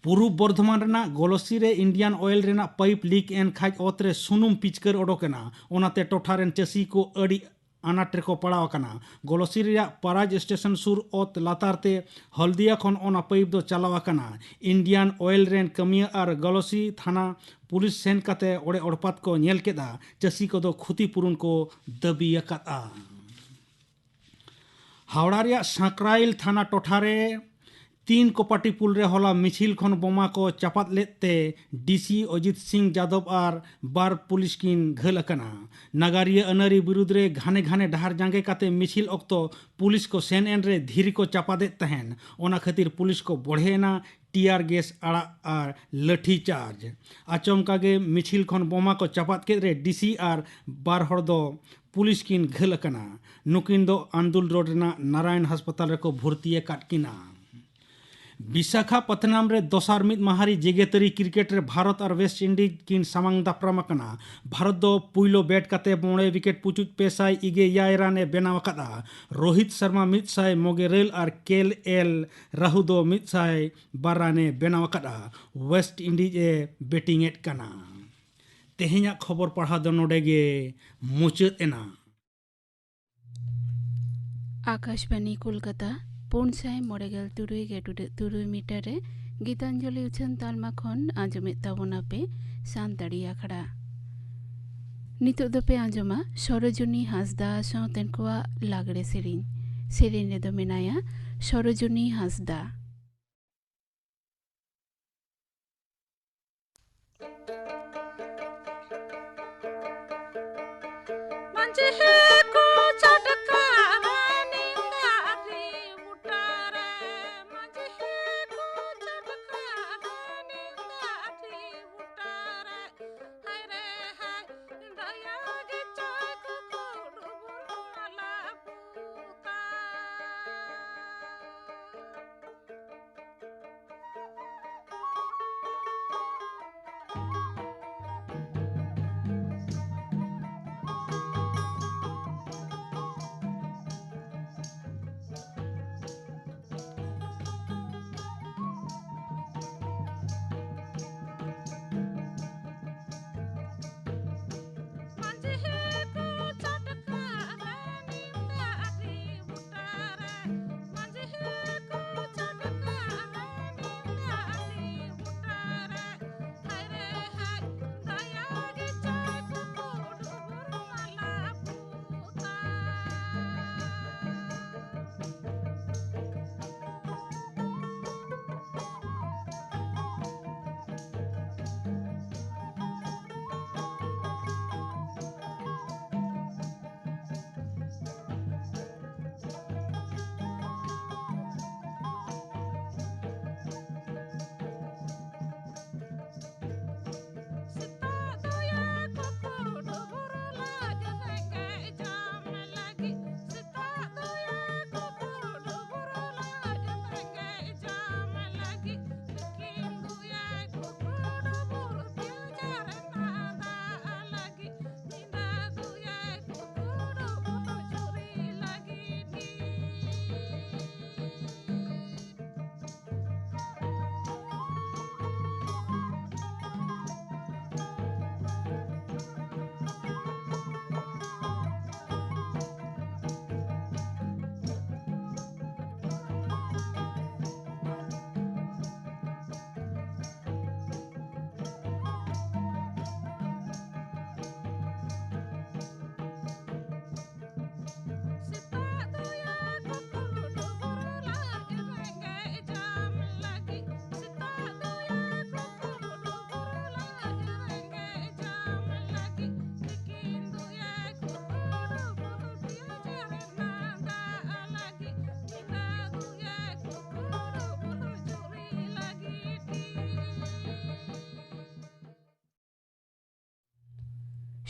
ᱯᱩᱨᱩᱵ ᱵᱚᱨᱫᱷᱚᱢᱟᱱ ᱨᱮᱱᱟᱜ ᱜᱚᱞᱚᱥᱤ ᱨᱮ ᱤᱱᱰᱤᱭᱟᱱ ᱚᱭᱮᱞ ᱨᱮᱱᱟᱜ ᱯᱟᱭᱤᱯ ᱞᱤᱠ ᱮᱱ ᱠᱷᱟᱡ ᱚᱛ ᱨᱮ ᱥᱩᱱᱩᱢ ᱯᱤᱪᱠᱟᱹᱨ ᱚᱰᱚᱠ ᱮᱱᱟ᱾ ᱚᱱᱟᱛᱮ ᱴᱚᱴᱷᱟ ᱨᱮᱱ ᱪᱟᱹᱥᱤ ᱠᱚ ᱟᱹᱰᱤ ᱟᱱᱟᱴ ᱨᱮᱠᱚ ᱯᱟᱲᱟᱣ ᱟᱠᱟᱱᱟ᱾ ᱜᱚᱞᱚᱥᱤ ᱨᱮᱭᱟᱜ ᱯᱟᱨᱟᱡᱽ ᱥᱴᱮᱥᱚᱱ ᱥᱩᱨ ᱚᱛ ᱞᱟᱛᱟᱨ ᱛᱮ ᱦᱚᱞᱫᱤᱭᱟ ᱠᱷᱚᱱ ᱚᱱᱟ ᱯᱟᱭᱤᱯ ᱫᱚ ᱪᱟᱞᱟᱣ ᱟᱠᱟᱱᱟ᱾ ᱤᱱᱰᱤᱭᱟᱱ ᱚᱭᱮᱞ ᱨᱮᱱ ᱠᱟᱹᱢᱤᱭᱟᱹ ᱟᱨ ᱜᱚᱞᱚᱥᱤ ᱛᱷᱟᱱᱟ ᱯᱩᱞᱤᱥ ᱥᱮᱱ ᱠᱟᱛᱮ ᱚᱲᱮ ᱚᱲᱯᱟᱛ ᱠᱚ ᱧᱮᱞ ᱠᱮᱫᱼᱟ᱾ ᱪᱟᱹᱥᱤ ᱠᱚᱫᱚ ᱠᱷᱩᱛᱤ ᱯᱩᱨᱩᱱ ᱠᱚ ᱫᱟᱹᱵᱤ ᱟᱠᱟᱫᱼᱟ᱾ ᱦᱟᱣᱲᱟ ᱨᱮᱭᱟᱜ ᱥᱟᱸᱠᱨᱟᱭᱤᱞ ᱛᱷᱟᱱᱟ ᱴᱚᱴᱷᱟ ᱨᱮ ᱛᱤᱱ ᱠᱚᱯᱟᱴᱤ ᱯᱩᱞ ᱨᱮ ᱦᱚᱞᱟ ᱢᱤᱪᱷᱤᱞ ᱠᱷᱚᱱ ᱵᱳᱢᱟ ᱠᱚ ᱪᱟᱯᱟᱫ ᱞᱮᱫ ᱛᱮ ᱰᱤᱥᱤ ᱚᱡᱤᱛ ᱥᱤᱝ ᱡᱟᱫᱚᱵ ᱟᱨ ᱵᱟᱨ ᱯᱩᱞᱤᱥ ᱠᱤᱱ ᱜᱷᱟᱹᱞ ᱟᱠᱟᱱᱟ᱾ ᱱᱟᱜᱟᱨᱤᱭᱟᱹ ᱟᱹᱱᱟᱹᱨᱤ ᱵᱤᱨᱩᱫᱽ ᱨᱮ ᱜᱷᱟᱱᱮ ᱜᱷᱟᱱᱮ ᱰᱟᱦᱟᱨ ᱡᱟᱸᱜᱮ ᱠᱟᱛᱮ ᱢᱤᱪᱷᱤᱞ ᱚᱠᱛᱚ ᱯᱩᱞᱤᱥ ᱠᱚ ᱥᱮᱱ ᱮᱱ ᱨᱮ ᱫᱷᱤᱨᱤ ᱠᱚ ᱪᱟᱯᱟᱫᱮᱫ ᱛᱟᱦᱮᱸᱱ᱾ ᱚᱱᱟ ᱠᱷᱟᱹᱛᱤᱨ ᱯᱩᱞᱤᱥ ᱠᱚ ᱵᱚᱲᱦᱮ ᱮᱱᱟ ᱴᱤᱭᱟᱨ ᱜᱮᱥ ᱟᱲᱟᱜ ᱟᱨ ᱞᱟᱹᱴᱷᱤ ᱪᱟᱨᱡᱽ᱾ ᱟᱪᱚᱢᱠᱟ ᱜᱮ ᱢᱤᱪᱷᱤᱞ ᱠᱷᱚᱱ ᱵᱳᱢᱟ ᱠᱚ ᱪᱟᱯᱟᱫ ᱠᱮᱫ ᱨᱮ ᱰᱤᱥᱤ ᱟᱨ ᱵᱟᱨ ᱦᱚᱲ ᱫᱚ ᱯᱩᱞᱤᱥ ᱠᱤᱱ ᱜᱷᱟᱹᱞ ᱟᱠᱟᱱᱟ᱾ ᱱᱩᱠᱤᱱ ᱫᱚ ᱟᱱᱫᱩᱞ ᱨᱳᱰ ᱨᱮᱱᱟᱜ ᱱᱟᱨᱟᱭᱚᱱ ᱦᱟᱥᱯᱟᱛᱟᱞ ᱨᱮᱠᱚ ᱵᱷᱚᱨᱛᱤ ᱟᱠᱟᱫ ᱠᱤᱱᱟ᱾ ᱵᱤᱥᱟᱠᱷᱟᱯᱟᱛᱱᱟᱢ ᱨᱮ ᱫᱚᱥᱟᱨ ᱢᱤᱫ ᱢᱟᱦᱟᱨᱤ ᱡᱮᱜᱮᱛᱟᱹᱨᱤ ᱠᱨᱤᱠᱮᱴ ᱨᱮ ᱵᱷᱟᱨᱚᱛ ᱟᱨ ᱣᱮᱥᱴ ᱤᱱᱰᱤᱡᱽ ᱠᱤᱱ ᱥᱟᱢᱟᱝ ᱫᱟᱯᱨᱟᱢ ᱟᱠᱟᱱᱟ᱾ ᱵᱷᱟᱨᱚᱛ ᱫᱚ ᱯᱩᱭᱞᱳ ᱵᱮᱴ ᱠᱟᱛᱮ ᱢᱚᱬᱮ ᱣᱤᱠᱮᱴ ᱯᱩᱪᱩᱡ ᱯᱮ ᱥᱟᱭ ᱤᱜᱮ ᱮᱭᱟᱭ ᱨᱟᱱ ᱮ ᱵᱮᱱᱟᱣ ᱟᱠᱟᱫᱼᱟ᱾ ᱨᱳᱦᱤᱛ ᱥᱟᱨᱢᱟ ᱢᱤᱫ ᱥᱟᱭ ᱢᱚᱜᱮ ᱨᱟᱹᱞ ᱟᱨ ᱠᱮᱞ ᱮᱞ ᱨᱟᱦᱩ ᱫᱚ ᱢᱤᱫ ᱥᱟᱭ ᱵᱟᱨ ᱨᱟᱱ ᱮ ᱵᱮᱱᱟᱣ ᱟᱠᱟᱫᱼᱟ᱾ ᱣᱮᱥᱴ ᱤᱱᱰᱤᱡᱽ ᱮ ᱵᱮᱴᱤᱝ ᱮᱫ ᱠᱟᱱᱟ᱾ ᱛᱮᱦᱮᱧᱟᱜ ᱠᱷᱚᱵᱚᱨ ᱯᱟᱲᱦᱟᱣ ᱫᱚ ᱱᱚᱰᱮ ᱜᱮ ᱢᱩᱪᱟᱹᱫ ᱮᱱᱟ᱾ ᱟᱠᱟᱥᱵᱟᱱᱤ ᱠᱳᱞᱠᱟᱛᱟ, ᱯᱩᱱ ᱥᱟᱭ ᱢᱚᱬᱮ ᱜᱮᱞ ᱛᱩᱨᱩᱭ ᱜᱮ ᱴᱩᱰᱟᱹᱜ ᱛᱩᱨᱩᱭ ᱢᱤᱴᱟᱨ ᱨᱮ ᱜᱤᱛᱟᱧᱡᱚᱞᱤ ᱩᱪᱷᱟᱹᱱ ᱛᱟᱞᱢᱟ ᱠᱷᱚᱱ ᱟᱸᱡᱚᱢᱮᱫ ᱛᱟᱵᱚᱱᱟᱯᱮ ᱥᱟᱱᱛᱟᱲᱤ ᱟᱠᱷᱲᱟ᱾ ᱱᱤᱛᱚᱜ ᱫᱚᱯᱮ ᱟᱸᱡᱚᱢᱟ ᱥᱚᱨᱳᱡᱚᱱᱤ ᱦᱟᱸᱥᱫᱟ ᱥᱟᱶᱛᱮᱱ ᱠᱚᱣᱟᱜ ᱞᱟᱜᱽᱲᱮ ᱥᱮᱨᱮᱧ᱾ ᱥᱮᱨᱮᱧ ᱨᱮᱫᱚ ᱢᱮᱱᱟᱭᱟ ᱥᱚᱨᱳᱡᱚᱱᱤ ᱦᱟᱸᱥᱫᱟ᱾ ᱢᱟᱹᱡᱷᱤ ᱠᱚ ᱪᱟᱴᱠᱟ ᱨᱟᱱᱤ ᱫᱟᱨᱮ ᱵᱩᱴᱟᱹ ᱨᱮ, ᱢᱟᱹᱡᱷᱤ ᱠᱚ ᱪᱟᱴᱠᱟ ᱨᱟᱱᱤ ᱫᱟᱨᱮ ᱵᱩᱴᱟᱹ ᱨᱮ, ᱦᱟᱭ ᱨᱮ ᱦᱟᱭ, ᱫᱟᱭᱟ ᱜᱮ ᱪᱟᱭ ᱠᱚ ᱠᱩᱲᱩᱵᱩᱨ ᱢᱟᱞᱟ ᱵᱩᱛᱟ᱾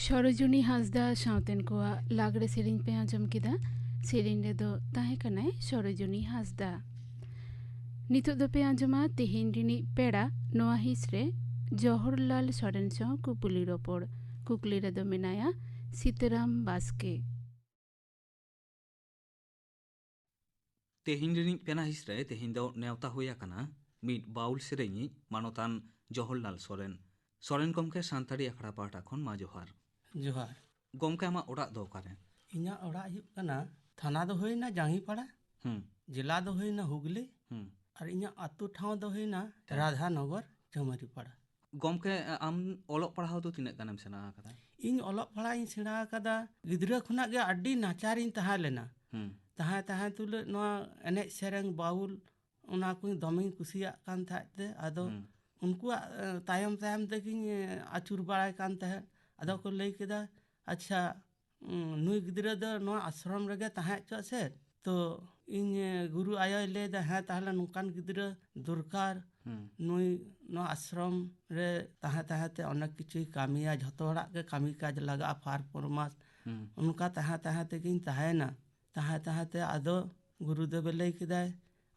ᱥᱚᱨᱳᱡᱚᱱᱤ ᱦᱟᱸᱥᱫᱟ ᱥᱟᱶᱛᱮᱱ ᱠᱚᱣᱟᱜ ᱞᱟᱜᱽᱲᱮ ᱥᱮᱨᱮᱧ ᱯᱮ ᱟᱸᱡᱚᱢ ᱠᱮᱫᱟ᱾ ᱥᱮᱨᱮᱧ ᱨᱮᱫᱚ ᱛᱟᱦᱮᱸ ᱠᱟᱱᱟᱭ ᱥᱚᱨᱳᱡᱚᱱᱤ ᱦᱟᱸᱥᱫᱟ᱾ ᱱᱤᱛᱚᱜ ᱫᱚᱯᱮ ᱟᱸᱡᱚᱢᱟ ᱛᱮᱦᱮᱧ ᱨᱤᱱᱤᱡ ᱯᱮᱲᱟ᱾ ᱱᱚᱣᱟ ᱦᱤᱸᱥ ᱨᱮ ᱡᱚᱦᱚᱨᱞᱟᱞ ᱥᱚᱨᱮᱱ ᱥᱟᱶ ᱠᱩᱯᱩᱞᱤ ᱨᱚᱯᱚᱲ᱾ ᱠᱩᱠᱞᱤ ᱨᱮᱫᱚ ᱢᱮᱱᱟᱭᱟ ᱥᱤᱛᱟᱹᱨᱟᱢ ᱵᱟᱥᱠᱮ᱾ ᱛᱮᱦᱮᱧ ᱨᱤᱱᱤᱡ ᱯᱮᱲᱟ ᱦᱤᱸᱥ ᱨᱮ ᱛᱮᱦᱮᱧ ᱫᱚ ᱱᱮᱣᱛᱟ ᱦᱩᱭ ᱟᱠᱟᱱᱟ ᱢᱤᱫ ᱵᱟᱣᱩᱞ ᱥᱮᱨᱮᱧᱤᱡ ᱢᱟᱱᱚᱛᱟᱱ ᱡᱚᱦᱚᱨᱞᱟᱞ ᱥᱚᱨᱮᱱ᱾ ᱥᱚᱨᱮᱱ ᱜᱚᱢᱠᱮ, ᱥᱟᱱᱛᱟᱲᱤ ᱟᱠᱷᱲᱟ ᱯᱟᱦᱴᱟ ᱠᱷᱚᱱ ᱢᱟ ᱡᱚᱦᱟᱨ᱾ ᱡᱚᱦᱟᱨ᱾ ᱜᱚᱢᱠᱮ, ᱟᱢᱟᱜ ᱚᱲᱟᱜ ᱫᱚ ᱚᱠᱟᱨᱮ? ᱤᱧᱟᱹᱜ ᱚᱲᱟᱜ ᱦᱩᱭᱩᱜ ᱠᱟᱱᱟ, ᱛᱷᱟᱱᱟ ᱫᱚ ᱦᱩᱭᱱᱟ ᱡᱟᱝᱜᱤᱯᱟᱲᱟ, ᱦᱩᱸ᱾ ᱡᱮᱞᱟ ᱫᱚ ᱦᱩᱭᱱᱟ ᱦᱩᱜᱽᱞᱤ, ᱦᱩᱸ᱾ ᱟᱨ ᱤᱧᱟᱹᱜ ᱟᱹᱛᱩ ᱴᱷᱟᱶ ᱫᱚ ᱦᱩᱭᱱᱟ ᱦᱮᱸ᱾ ᱨᱟᱫᱷᱟᱱᱚᱜᱚᱨ, ᱪᱟᱹᱢᱟᱹᱨᱤᱯᱟᱲᱟ᱾ ᱜᱚᱢᱠᱮ, ᱟᱢ ᱚᱞᱚᱜ ᱯᱟᱲᱦᱟᱣ ᱫᱚ ᱛᱤᱱᱟᱹᱜ ᱜᱟᱱᱮᱢ ᱥᱮᱬᱟ ᱟᱠᱟᱫᱟ? ᱤᱧ ᱚᱞᱚᱜ ᱯᱟᱲᱦᱟᱜ ᱤᱧ ᱥᱮᱬᱟ ᱟᱠᱟᱫᱟ, ᱜᱤᱫᱽᱨᱟᱹ ᱠᱷᱚᱱᱟᱜ ᱜᱮ ᱟᱹᱰᱤ ᱱᱟᱪᱟᱨᱤᱧ ᱛᱟᱦᱮᱸ ᱞᱮᱱᱟ᱾ ᱦᱩᱸ᱾ ᱛᱟᱦᱮᱸ ᱛᱟᱦᱮᱸ ᱛᱩᱞᱩᱡ ᱱᱚᱣᱟ ᱮᱱᱮᱡ ᱥᱮᱨᱮᱧ ᱵᱟᱣᱩᱞ, ᱚᱱᱟ ᱠᱚ ᱫᱚᱢᱮᱧ ᱠᱩᱥᱤᱭᱟᱜ ᱠᱟᱱ ᱛᱟᱦᱮᱸᱫ ᱛᱮ, ᱟᱫᱚ ᱦᱩᱸ᱾ ᱩᱱᱠᱩᱣᱟᱜ, ᱮ, ᱛᱟᱭᱚᱢ ᱛᱟᱭᱚᱢ ᱛᱮᱜᱤᱧ, ᱮ, ᱟᱹᱪᱩᱨ ᱵᱟᱲᱟᱭ ᱠᱟᱱ ᱛᱟᱦᱮᱸᱫ᱾ ᱟᱫᱚ ᱠᱚ ᱞᱟᱹᱭ ᱠᱮᱫᱟ, "ᱟᱪᱪᱷᱟ, ᱩᱸ, ᱱᱩᱭ ᱜᱤᱫᱽᱨᱟᱹ ᱫᱚ ᱱᱚᱣᱟ ᱟᱥᱨᱚᱢ ᱨᱮᱜᱮ ᱛᱟᱦᱮᱸ ᱦᱚᱪᱚ ᱥᱮ?" ᱛᱚ ᱤᱧ, ᱮ, ᱜᱩᱨᱩ ᱟᱭᱳᱭ ᱞᱟᱹᱭ ᱮᱫᱟ, "ᱦᱮᱸ, ᱛᱟᱦᱞᱮ ᱱᱚᱝᱠᱟᱱ ᱜᱤᱫᱽᱨᱟᱹ ᱫᱚᱨᱠᱟᱨ, ᱦᱩᱸ᱾ ᱱᱩᱭ ᱱᱚᱣᱟ ᱟᱥᱨᱚᱢ ᱨᱮ ᱛᱟᱦᱮᱸ ᱛᱟᱦᱮᱸ ᱛᱮ ᱚᱱᱮᱠ ᱠᱤᱪᱷᱩᱭ ᱠᱟᱹᱢᱤᱭᱟ, ᱡᱷᱚᱛᱚ ᱦᱚᱲᱟᱜ ᱜᱮ ᱠᱟᱹᱢᱤ ᱠᱟᱡᱽ ᱞᱟᱜᱟᱜᱼᱟ, ᱯᱷᱟᱨ ᱯᱷᱚᱨᱢᱟᱥ᱾" ᱦᱩᱸ᱾ ᱚᱱᱠᱟ ᱛᱟᱦᱮᱸ ᱛᱟᱦᱮᱸ ᱛᱮᱜᱤᱧ ᱛᱟᱦᱮᱸᱭᱮᱱᱟ᱾ ᱛᱟᱦᱮᱸ ᱛᱟᱦᱮᱸ ᱛᱮ ᱟᱫᱚ ᱜᱩᱨᱩᱫᱮᱵᱮ ᱞᱟᱹᱭ ᱠᱮᱫᱟᱭ,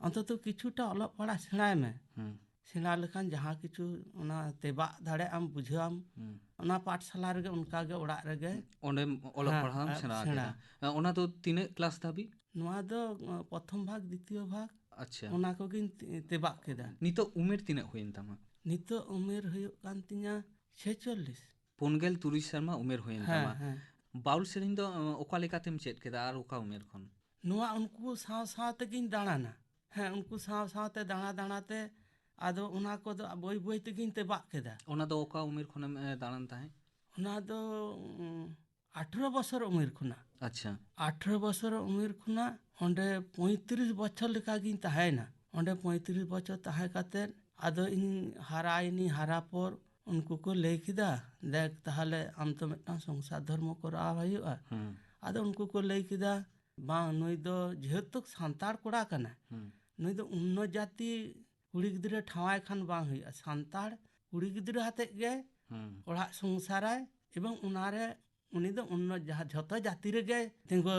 "ᱚᱱᱛᱚᱛᱚ ᱠᱤᱪᱷᱩᱴᱟ ᱚᱞᱚᱜ ᱯᱟᱲᱦᱟᱜ ᱥᱮᱬᱟᱭ ᱢᱮ᱾ ᱦᱩᱸ᱾ ᱥᱮᱬᱟ ᱞᱮᱠᱷᱟᱱ ᱡᱟᱦᱟᱸ ᱠᱤᱪᱷᱩ ᱚᱱᱟ ᱛᱮᱵᱟᱜ ᱫᱟᱲᱮᱭᱟᱜ ᱟᱢ, ᱵᱩᱡᱷᱟᱹᱣᱟᱢ᱾" ᱦᱩᱸ᱾ ᱚᱱᱟ ᱯᱟᱴᱷᱥᱟᱞᱟ ᱨᱮᱜᱮ ᱚᱱᱠᱟ ᱜᱮ ᱚᱲᱟᱜ ᱨᱮᱜᱮ᱾ ᱚᱸᱰᱮᱢ ᱚᱞᱚᱜ ᱦᱮᱸ, ᱯᱟᱲᱦᱟᱣ ᱮᱢ ᱦᱮᱸ, ᱥᱮᱬᱟ ᱥᱮᱬᱟ᱾ ᱠᱮᱫᱟ᱾ ᱚᱱᱟ ᱫᱚ ᱛᱤᱱᱟᱹᱜ ᱠᱞᱟᱥ ᱫᱷᱟᱹᱵᱤᱡ? ᱱᱚᱣᱟ ᱫᱚ, ᱟᱸ, ᱯᱨᱚᱛᱷᱚᱢ ᱵᱷᱟᱜᱽ, ᱫᱤᱛᱤᱭᱚ ᱵᱷᱟᱜᱽ, ᱟᱪᱪᱷᱟ᱾ ᱚᱱᱟ ᱠᱚᱜᱮᱧ ᱛᱮ-, ᱛᱮᱵᱟᱜ ᱠᱮᱫᱟ᱾ ᱱᱤᱛᱚᱜ ᱩᱢᱮᱨ ᱛᱤᱱᱟᱹᱜ ᱦᱩᱭᱮᱱ ᱛᱟᱢᱟ? ᱱᱤᱛᱚᱜ ᱩᱢᱮᱨ ᱦᱩᱭᱩᱜ ᱠᱟᱱ ᱛᱤᱧᱟ ᱪᱷᱮᱪᱚᱞᱞᱤᱥ᱾ ᱯᱩᱱ ᱜᱮᱞ ᱛᱩᱨᱩᱭ ᱥᱮᱨᱢᱟ ᱩᱢᱮᱨ ᱦᱩᱭᱮᱱ ᱦᱮᱸ, ᱛᱟᱢᱟ᱾ ᱦᱮᱸ᱾ ᱵᱟᱣᱩᱞ ᱥᱮᱨᱮᱧ ᱫᱚ, ᱟᱸ, ᱚᱠᱟ ᱞᱮᱠᱟᱛᱮᱢ ᱪᱮᱫ ᱠᱮᱫᱟ ᱟᱨ ᱚᱠᱟ ᱩᱢᱮᱨ ᱠᱷᱚᱱ? ᱱᱚᱣᱟ ᱩᱱᱠᱩ ᱥᱟᱶ ᱥᱟᱶ ᱛᱮᱜᱤᱧ ᱫᱟᱬᱟᱱᱟ᱾ ᱦᱮᱸ, ᱩᱱᱠᱩ ᱥᱟᱶ ᱥᱟᱶ ᱛᱮ ᱫᱟᱬᱟ ᱫᱟᱬᱟ ᱛᱮ ᱟᱫᱚ ᱚᱱᱟ ᱠᱚᱫᱚ ᱵᱟᱹᱭ ᱵᱟᱹᱭ ᱛᱮᱜᱤᱧ ᱛᱮᱵᱟᱜ ᱠᱮᱫᱟ᱾ ᱚᱱᱟ ᱫᱚ ᱚᱠᱟ ᱩᱢᱮᱨ ᱠᱷᱚᱱᱮᱢ, ᱮ, ᱫᱟᱬᱟᱱ ᱛᱟᱦᱮᱸᱫ? ᱚᱱᱟ ᱫᱚ, ᱩᱸ, ᱟᱴᱷᱨᱚ ᱵᱚᱪᱷᱚᱨ ᱩᱢᱮᱨ ᱠᱷᱚᱱᱟᱜ᱾ ᱟᱪᱪᱷᱟ᱾ ᱟᱴᱷᱨᱚ ᱵᱚᱪᱷᱚᱨ ᱩᱢᱮᱨ ᱠᱷᱚᱱᱟᱜ ᱚᱸᱰᱮ ᱯᱚᱸᱭᱛᱨᱤᱥ ᱵᱚᱪᱷᱚᱨ ᱞᱮᱠᱟᱜᱤᱧ ᱛᱟᱦᱮᱸᱭᱮᱱᱟ᱾ ᱚᱸᱰᱮ ᱯᱚᱸᱭᱛᱨᱤᱥ ᱵᱚᱪᱷᱚᱨ ᱛᱟᱦᱮᱸ ᱠᱟᱛᱮᱫ ᱟᱫᱚ ᱤᱧ ᱦᱟᱨᱟᱭᱮᱱᱤᱧ, ᱦᱟᱨᱟ ᱯᱚᱨ ᱩᱱᱠᱩ ᱠᱚ ᱞᱟᱹᱭ ᱠᱮᱫᱟ, "ᱫᱮᱠ, ᱛᱟᱦᱞᱮ ᱟᱢ ᱛᱚ ᱢᱤᱫᱴᱟᱝ ᱥᱚᱝᱥᱟᱨ ᱫᱷᱚᱨᱢᱚ ᱠᱚᱨᱟᱣ ᱦᱩᱭᱩᱜᱼᱟ᱾" ᱦᱩᱸ᱾ ᱟᱫᱚ ᱩᱱᱠᱩ ᱠᱚ ᱞᱟᱹᱭ ᱠᱮᱫᱟ, "ᱵᱟᱝ, ᱱᱩᱭ ᱫᱚ ᱡᱮᱦᱮᱛᱩ ᱥᱟᱱᱛᱟᱲ ᱠᱚᱲᱟ ᱠᱟᱱᱟᱭ, ᱦᱩᱸ᱾ ᱱᱩᱭ ᱫᱚ ᱚᱱᱱᱚ ᱡᱟᱹᱛᱤ ᱠᱩᱲᱤ ᱜᱤᱫᱽᱨᱟᱹ ᱴᱷᱟᱶᱟᱭ ᱠᱷᱟᱱ ᱵᱟᱝ ᱦᱩᱭᱩᱜᱼᱟ, ᱥᱟᱱᱛᱟᱲ ᱠᱩᱲᱤ ᱜᱤᱫᱽᱨᱟᱹ ᱟᱛᱮᱫ ᱜᱮ ᱦᱩᱸ᱾ ᱚᱲᱟᱜ ᱥᱚᱝᱥᱟᱨᱟᱭ ᱮᱵᱚᱝ ᱚᱱᱟᱨᱮ ᱩᱱᱤ ᱫᱚ ᱚᱱᱱᱚ ᱡᱟᱦᱟᱸ ᱡᱷᱚᱛᱚ ᱡᱟᱹᱛᱤ ᱨᱮᱜᱮ ᱛᱤᱸᱜᱩ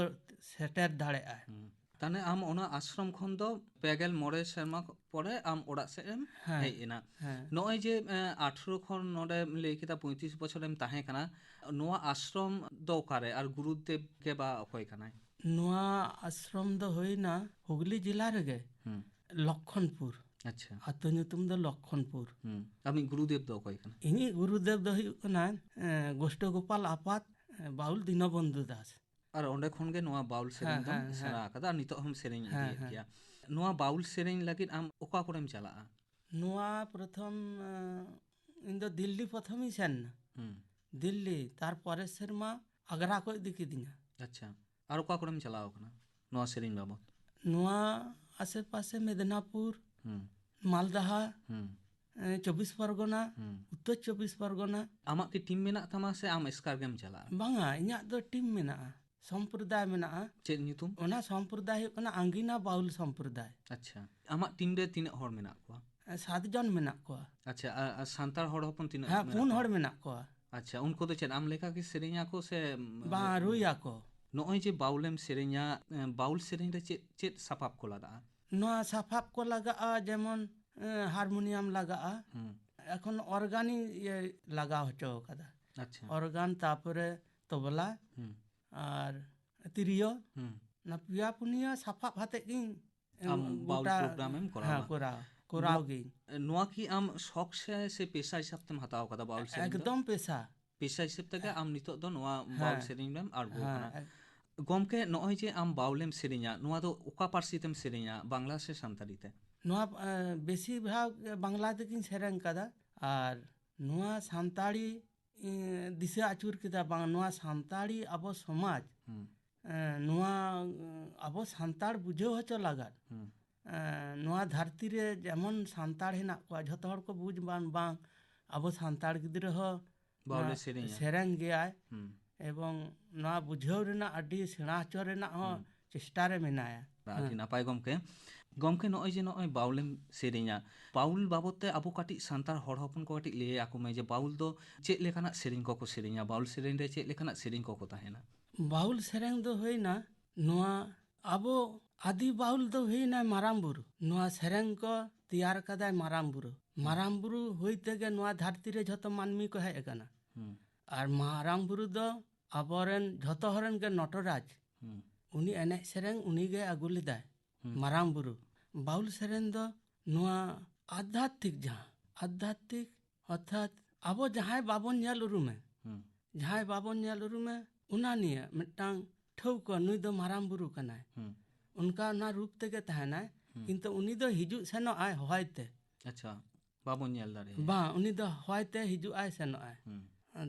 ᱥᱮᱴᱮᱨ ᱫᱟᱲᱮᱭᱟᱜᱼᱟᱭ᱾ ᱦᱩᱸ᱾ ᱛᱟᱦᱞᱮ ᱟᱢ ᱚᱱᱟ ᱟᱥᱨᱚᱢ ᱠᱷᱚᱱ ᱫᱚ ᱯᱮ ᱜᱮᱞ ᱢᱚᱬᱮ ᱥᱮᱨᱢᱟ ᱯᱚᱨᱮ ᱟᱢ ᱚᱲᱟᱜ ᱥᱮᱫ ᱮᱢ ᱦᱮᱸ, ᱦᱮᱡ ᱮᱱᱟ᱾ ᱦᱮᱸ᱾ ᱱᱚᱜᱼᱚᱭ ᱡᱮ, ᱮᱸ, ᱟᱴᱷᱨᱚ ᱠᱷᱚᱱ ᱱᱚᱰᱮᱢ ᱞᱟᱹᱭ ᱠᱮᱫᱟ ᱯᱚᱸᱭᱛᱨᱤᱥ ᱵᱚᱪᱷᱚᱨᱮᱢ ᱛᱟᱦᱮᱸ ᱠᱟᱱᱟ, ᱱᱚᱣᱟ ᱟᱥᱨᱚᱢ ᱫᱚ ᱚᱠᱟᱨᱮ ᱟᱨ ᱜᱩᱨᱩᱫᱮᱵ ᱜᱮ ᱵᱟ ᱚᱠᱚᱭ ᱠᱟᱱᱟᱭ? ᱱᱚᱣᱟ ᱟᱥᱨᱚᱢ ᱫᱚ ᱦᱩᱭᱱᱟ ᱦᱩᱜᱽᱞᱤ ᱡᱮᱞᱟ ᱨᱮᱜᱮ, ᱦᱩᱸ᱾ ᱞᱚᱠᱠᱷᱚᱱᱯᱩᱨ᱾ ᱟᱪᱪᱷᱟ᱾ ᱟᱹᱛᱩ ᱧᱩᱛᱩᱢ ᱫᱚ ᱞᱚᱠᱠᱷᱚᱱᱯᱩᱨ᱾ ᱦᱩᱸ᱾ ᱟᱢᱤᱡ ᱜᱩᱨᱩᱫᱮᱵ ᱫᱚ ᱚᱠᱚᱭ ᱠᱟᱱᱟ? ᱤᱧᱤᱡ ᱜᱩᱨᱩᱫᱮᱵ ᱫᱚ ᱦᱩᱭᱩᱜ ᱠᱟᱱᱟ, ᱮᱸ, ᱜᱳᱥᱴᱚ ᱜᱳᱯᱟᱞ ᱟᱯᱟᱛ, ᱮᱸ, ᱵᱟᱣᱩᱞ ᱫᱤᱱᱚᱵᱚᱱᱫᱷᱩ ᱫᱟᱥ᱾ ᱟᱨ ᱚᱸᱰᱮ ᱠᱷᱚᱱ ᱜᱮ ᱱᱚᱣᱟ ᱵᱟᱣᱩᱞ ᱥᱮᱨᱮᱧ ᱦᱮᱸ, ᱫᱚᱢ ᱦᱮᱸ, ᱥᱮᱬᱟ ᱦᱮᱸ᱾ ᱟᱠᱟᱫᱟ ᱟᱨ ᱱᱤᱛᱚᱜ ᱦᱚᱸᱢ ᱥᱮᱨᱮᱧ ᱦᱮᱸ, ᱤᱫᱤᱭᱮᱫ ᱦᱮᱸ᱾ ᱜᱮᱭᱟ᱾ ᱱᱚᱣᱟ ᱵᱟᱣᱩᱞ ᱥᱮᱨᱮᱧ ᱞᱟᱹᱜᱤᱫ ᱟᱢ ᱚᱠᱟ ᱠᱚᱨᱮᱢ ᱪᱟᱞᱟᱜᱼᱟ? ᱱᱚᱣᱟ ᱯᱨᱚᱛᱷᱚᱢ, ᱮᱸ, ᱤᱧ ᱫᱚ ᱫᱤᱞᱞᱤ ᱯᱨᱚᱛᱷᱚᱢᱤᱧ ᱥᱮᱱ ᱮᱱᱟ᱾ ᱦᱩᱸ᱾ ᱫᱤᱞᱞᱤ, ᱛᱟᱨᱯᱚᱨᱮ ᱥᱮᱨᱢᱟ ᱟᱜᱽᱨᱟ ᱠᱚ ᱤᱫᱤ ᱠᱤᱫᱤᱧᱟ᱾ ᱟᱪᱪᱷᱟ, ᱟᱨ ᱚᱠᱟ ᱠᱚᱨᱮᱢ ᱪᱟᱞᱟᱣ ᱠᱟᱱᱟ ᱱᱚᱣᱟ ᱥᱮᱨᱮᱧ ᱵᱟᱵᱚᱫ? ᱱᱚᱣᱟ ᱟᱥᱮ ᱯᱟᱥᱮ ᱢᱮᱫᱽᱱᱟᱯᱩᱨ, ᱦᱩᱸ᱾ ᱢᱟᱞᱫᱟᱦᱟ, ᱦᱩᱸ᱾ ᱮᱸ, ᱪᱚᱵᱵᱤᱥ ᱯᱚᱨᱜᱚᱱᱟ, ᱦᱩᱸ᱾ ᱩᱛᱛᱚᱨ ᱪᱚᱵᱵᱤᱥ ᱯᱚᱨᱜᱚᱱᱟ᱾ ᱟᱢᱟᱜ ᱠᱤ ᱴᱤᱢ ᱢᱮᱱᱟᱜ ᱛᱟᱢᱟ ᱥᱮ ᱟᱢ ᱮᱥᱠᱟᱨ ᱜᱮᱢ ᱪᱟᱞᱟᱜᱼᱟ? ᱵᱟᱝᱟ, ᱤᱧᱟᱹᱜ ᱫᱚ ᱴᱤᱢ ᱢᱮᱱᱟᱜᱼᱟ, ᱥᱚᱢᱯᱨᱚᱫᱟᱭ ᱢᱮᱱᱟᱜᱼᱟ᱾ ᱪᱮᱫ ᱧᱩᱛᱩᱢ? ᱚᱱᱟ ᱥᱚᱢᱯᱨᱚᱫᱟᱭ ᱦᱩᱭᱩᱜ ᱠᱟᱱᱟ ᱟᱝᱜᱤᱱᱟ ᱵᱟᱣᱩᱞ ᱥᱚᱢᱯᱨᱚᱫᱟᱭ᱾ ᱟᱪᱪᱷᱟ, ᱟᱢᱟᱜ ᱴᱤᱢ ᱨᱮ ᱛᱤᱱᱟᱹᱜ ᱦᱚᱲ ᱢᱮᱱᱟᱜ ᱠᱚᱣᱟ? ᱮᱸ, ᱥᱟᱛ ᱡᱚᱱ ᱢᱮᱱᱟᱜ ᱠᱚᱣᱟ᱾ ᱟᱪᱪᱷᱟ, ᱟᱨ, ᱟᱨ ᱥᱟᱱᱛᱟᱲ ᱦᱚᱲ ᱦᱚᱯᱚᱱ ᱛᱤᱱᱟᱹᱜ ᱦᱮᱸ, ᱢᱮᱱᱟᱜ ᱯᱩᱱ ᱠᱚᱣᱟ? ᱦᱚᱲ ᱢᱮᱱᱟᱜ ᱠᱚᱣᱟ᱾ ᱟᱪᱪᱷᱟ, ᱩᱱᱠᱩ ᱫᱚ ᱪᱮᱫ ᱟᱢ ᱞᱮᱠᱟ ᱜᱮ ᱥᱮᱨᱮᱧ ᱟᱠᱚ ᱥᱮ, ᱩᱢ, ᱵᱟᱝ, ᱨᱩᱭ ᱟᱠᱚ᱾ ᱱᱚᱜᱼᱚᱭ ᱡᱮ ᱵᱟᱣᱩᱞᱮᱢ ᱥᱮᱨᱮᱧᱟ, ᱮᱸ, ᱵᱟᱣᱩᱞ ᱥᱮᱨᱮᱧ ᱨᱮ ᱪᱮᱫ, ᱪᱮᱫ ᱥᱟᱯᱟᱵ ᱠᱚ ᱞᱟᱜᱟᱜᱼᱟ? ᱱᱚᱣᱟ ᱥᱟᱯᱟᱵ ᱠᱚ ᱞᱟᱜᱟᱜᱼᱟ, ᱡᱮᱢᱚᱱ, ᱮᱸ, ᱦᱟᱨᱢᱳᱱᱤᱭᱟᱢ ᱞᱟᱜᱟᱜᱼᱟ᱾ ᱦᱩᱸ᱾ ᱮᱠᱷᱚᱱ ᱚᱨᱜᱟᱱᱤᱧ ᱤᱭᱟᱹ ᱞᱟᱜᱟᱣ ᱦᱚᱪᱚ ᱟᱠᱟᱫᱟ᱾ ᱟᱪᱪᱷᱟ᱾ ᱚᱨᱜᱟᱱ, ᱛᱟᱯᱚᱨᱮ ᱛᱚᱵᱞᱟ ᱦᱩᱸ᱾ ᱟᱨ ᱛᱤᱨᱭᱳ᱾ ᱦᱩᱸ᱾ ᱚᱱᱟ ᱯᱮᱭᱟ ᱯᱩᱱᱭᱟᱹ ᱥᱟᱯᱟᱵ ᱦᱟᱛᱮᱫ ᱜᱤᱧ, ᱟᱢ ᱮᱸ, ᱵᱟᱣᱩᱞ ᱜᱚᱴᱟ, ᱯᱨᱳᱜᱨᱟᱢ ᱮᱢ ᱠᱚᱨᱟᱣᱟ᱾ ᱦᱮᱸ, ᱠᱚᱨᱟᱣ, ᱠᱚᱨᱟᱣ ᱱᱚ-, ᱜᱤᱧ᱾ ᱱᱚᱣᱟ ᱠᱤ ᱟᱢ ᱥᱚᱠ ᱥᱮ, ᱥᱮ ᱯᱮᱥᱟ ᱦᱤᱥᱟᱹᱵ ᱛᱮᱢ ᱦᱟᱛᱟᱣ ᱟᱠᱟᱫᱟ ᱵᱟᱣᱩᱞ ᱥᱮᱨᱮᱧ ᱫᱚ? ᱮᱠᱫᱚᱢ ᱯᱮᱥᱟ᱾ ᱯᱮᱥᱟ ᱦᱤᱥᱟᱹᱵ ᱛᱮᱜᱮ ᱟᱢ ᱱᱤᱛᱚᱜ ᱫᱚ ᱱᱚᱣᱟ ᱦᱮᱸ᱾ ᱵᱟᱣᱩᱞ ᱥᱮᱨᱮᱧ ᱨᱮᱢ ᱟᱬᱜᱚ ᱦᱮᱸ, ᱟᱠᱟᱱᱟ᱾ ᱮᱠ- ᱜᱚᱢᱠᱮ, ᱱᱚᱜᱼᱚᱭ ᱡᱮ ᱟᱢ ᱵᱟᱣᱩᱞᱮᱢ ᱥᱮᱨᱮᱧᱟ, ᱱᱚᱣᱟ ᱫᱚ ᱚᱠᱟ ᱯᱟᱹᱨᱥᱤ ᱛᱮᱢ ᱥᱮᱨᱮᱧᱟ, ᱵᱟᱝᱞᱟ ᱥᱮ ᱥᱟᱱᱛᱟᱲᱤ ᱛᱮ? ᱱᱚᱣᱟ, ᱮᱸ, ᱵᱮᱥᱤᱨ ᱵᱷᱟᱜᱽ ᱵᱟᱝᱞᱟ ᱛᱮᱜᱤᱧ ᱥᱮᱨᱮᱧ ᱠᱟᱫᱟ᱾ ᱟᱨ ᱱᱚᱣᱟ ᱥᱟᱱᱛᱟᱲᱤ, ᱮᱸ, ᱫᱤᱥᱟᱹ ᱟᱹᱪᱩᱨ ᱠᱮᱫᱟ, ᱵᱟᱝ, ᱱᱚᱣᱟ ᱥᱟᱱᱛᱟᱲᱤ ᱟᱵᱚ ᱥᱚᱢᱟᱡᱽ, ᱦᱩᱸ᱾ ᱮᱸ, ᱱᱚᱣᱟ, ᱮᱸ, ᱟᱵᱚ ᱥᱟᱱᱛᱟᱲ ᱵᱩᱡᱷᱟᱹᱣ ᱦᱚᱪᱚ ᱞᱟᱜᱟᱫ, ᱦᱩᱸ᱾ ᱮᱸ, ᱱᱚᱣᱟ ᱫᱷᱟᱹᱨᱛᱤ ᱨᱮ ᱡᱮᱢᱚᱱ ᱥᱟᱱᱛᱟᱲ ᱦᱮᱱᱟᱜ ᱠᱚᱣᱟ, ᱡᱷᱚᱛᱚ ᱦᱚᱲ ᱠᱚ ᱵᱩᱡᱽ ᱵᱟᱝ, ᱵᱟᱝ, ᱟᱵᱚ ᱥᱟᱱᱛᱟᱲ ᱜᱤᱫᱽᱨᱟᱹ ᱦᱚᱸ ᱵᱟᱣᱞᱮ ᱱᱚᱣᱟ ᱥᱮᱨᱮᱧᱟ᱾ ᱥᱮᱨᱮᱧ ᱜᱮᱭᱟᱭ᱾ ᱦᱩᱸ᱾ ᱮᱵᱚᱝ ᱱᱚᱣᱟ ᱵᱩᱡᱷᱟᱹᱣ ᱨᱮᱱᱟᱜ ᱟᱹᱰᱤ ᱥᱮᱬᱟ ᱦᱚᱪᱚ ᱨᱮᱱᱟᱜ ᱦᱚᱸ ᱦᱩᱸ᱾ ᱪᱮᱥᱴᱟ ᱨᱮ ᱢᱮᱱᱟᱭᱟ᱾ ᱟᱹᱰᱤ ᱦᱮᱸ᱾ ᱱᱟᱯᱟᱭ ᱜᱚᱢᱠᱮ᱾ ᱜᱚᱢᱠᱮ, ᱱᱚᱜᱼᱚᱭ ᱡᱮ ᱱᱚᱜᱼᱚᱭ ᱵᱟᱣᱩᱞᱮᱢ ᱥᱮᱨᱮᱧᱟ, ᱵᱟᱣᱩᱞ ᱵᱟᱵᱚᱫ ᱛᱮ ᱟᱵᱚ ᱠᱟᱹᱴᱤᱡ ᱥᱟᱱᱛᱟᱲ ᱦᱚᱲ ᱦᱚᱯᱚᱱ ᱠᱚ ᱠᱟᱹᱴᱤᱡ ᱞᱟᱹᱭ ᱟᱠᱚ ᱢᱮ ᱡᱮ ᱵᱟᱣᱩᱞ ᱫᱚ ᱪᱮᱫ ᱞᱮᱠᱟᱱᱟᱜ ᱥᱮᱨᱮᱧ ᱠᱚᱠᱚ ᱥᱮᱨᱮᱧᱟ, ᱵᱟᱣᱩᱞ ᱥᱮᱨᱮᱧ ᱨᱮ ᱪᱮᱫ ᱞᱮᱠᱟᱱᱟᱜ ᱥᱮᱨᱮᱧ ᱠᱚᱠᱚ ᱛᱟᱦᱮᱱᱟ? ᱵᱟᱣᱩᱞ ᱥᱮᱨᱮᱧ ᱫᱚ ᱦᱩᱭᱱᱟ ᱱᱚᱣᱟ ᱟᱵᱚ ᱟᱹᱫᱤ ᱵᱟᱣᱩᱞ ᱫᱚ ᱦᱩᱭᱱᱟᱭ ᱢᱟᱨᱟᱝ ᱵᱩᱨᱩ᱾ ᱱᱚᱣᱟ ᱥᱮᱨᱮᱧ ᱠᱚ ᱛᱮᱭᱟᱨ ᱠᱟᱫᱟᱭ ᱢᱟᱨᱟᱝ ᱵᱩᱨᱩ᱾ ᱢᱟᱨᱟᱝ ᱵᱩᱨᱩ ᱦᱩᱭ ᱛᱮᱜᱮ ᱱᱚᱣᱟ ᱫᱷᱟᱹᱨᱛᱤ ᱨᱮ ᱡᱷᱚᱛᱚ ᱢᱟᱹᱱᱢᱤ ᱠᱚ ᱦᱮᱡ ᱟᱠᱟᱱᱟ᱾ ᱦᱩᱸ᱾ ᱟᱨ ᱢᱟᱨᱟᱝ ᱵᱩᱨᱩ ᱫᱚ ᱟᱵᱚᱨᱮᱱ ᱡᱷᱚᱛᱚ ᱦᱚᱲ ᱨᱮᱱ ᱜᱮ ᱱᱚᱴᱚᱨᱟᱡᱽ᱾ ᱦᱩᱸ᱾ ᱩᱱᱤ ᱮᱱᱮᱡ ᱥᱮᱨᱮᱧ ᱩᱱᱤ ᱜᱮ ᱟᱹᱜᱩ ᱞᱮᱫᱟᱭ᱾ ᱦᱩᱸ᱾ ᱢᱟᱨᱟᱝ ᱵᱩᱨᱩ᱾ ᱵᱟᱣᱩᱞ ᱥᱮᱨᱮᱧ ᱫᱚ ᱱᱚᱣᱟ ᱟᱫᱷᱟᱛᱢᱤᱠ, ᱡᱟᱦᱟᱸ ᱟᱫᱷᱟᱛᱢᱤᱠ ᱚᱨᱛᱷᱟᱛ ᱟᱵᱚ ᱡᱟᱦᱟᱸᱭ ᱵᱟᱵᱚᱱ ᱧᱮᱞ ᱩᱨᱩᱢᱮ, ᱦᱩᱸ᱾ ᱡᱟᱦᱟᱸᱭ ᱵᱟᱵᱚᱱ ᱧᱮᱞ ᱩᱨᱩᱢᱮ, ᱚᱱᱟ ᱱᱤᱭᱮ ᱢᱤᱫᱴᱟᱝ ᱴᱷᱟᱹᱣᱠᱟᱹ, ᱱᱩᱭ ᱫᱚ ᱢᱟᱨᱟᱝ ᱵᱩᱨᱩ ᱠᱟᱱᱟᱭ᱾ ᱦᱩᱸ᱾ ᱚᱱᱠᱟ ᱚᱱᱟ ᱨᱩᱯ ᱛᱮᱜᱮ ᱛᱟᱦᱮᱱᱟᱭ, ᱦᱩᱸ᱾ ᱠᱤᱱᱛᱩ ᱩᱱᱤ ᱫᱚ ᱦᱤᱡᱩᱜ ᱥᱮᱱᱚᱜ ᱟᱭ ᱦᱚᱭ ᱛᱮ᱾ ᱟᱪᱪᱷᱟ, ᱵᱟᱵᱚᱱ ᱧᱮᱞ ᱫᱟᱲᱮᱭᱟᱭᱟ᱾ ᱵᱟᱝ, ᱩᱱᱤ ᱫᱚ ᱦᱚᱭ ᱛᱮ ᱦᱤᱡᱩᱜ ᱟᱭ ᱥᱮᱱᱚᱜ ᱟᱭ᱾ ᱦᱩᱸ᱾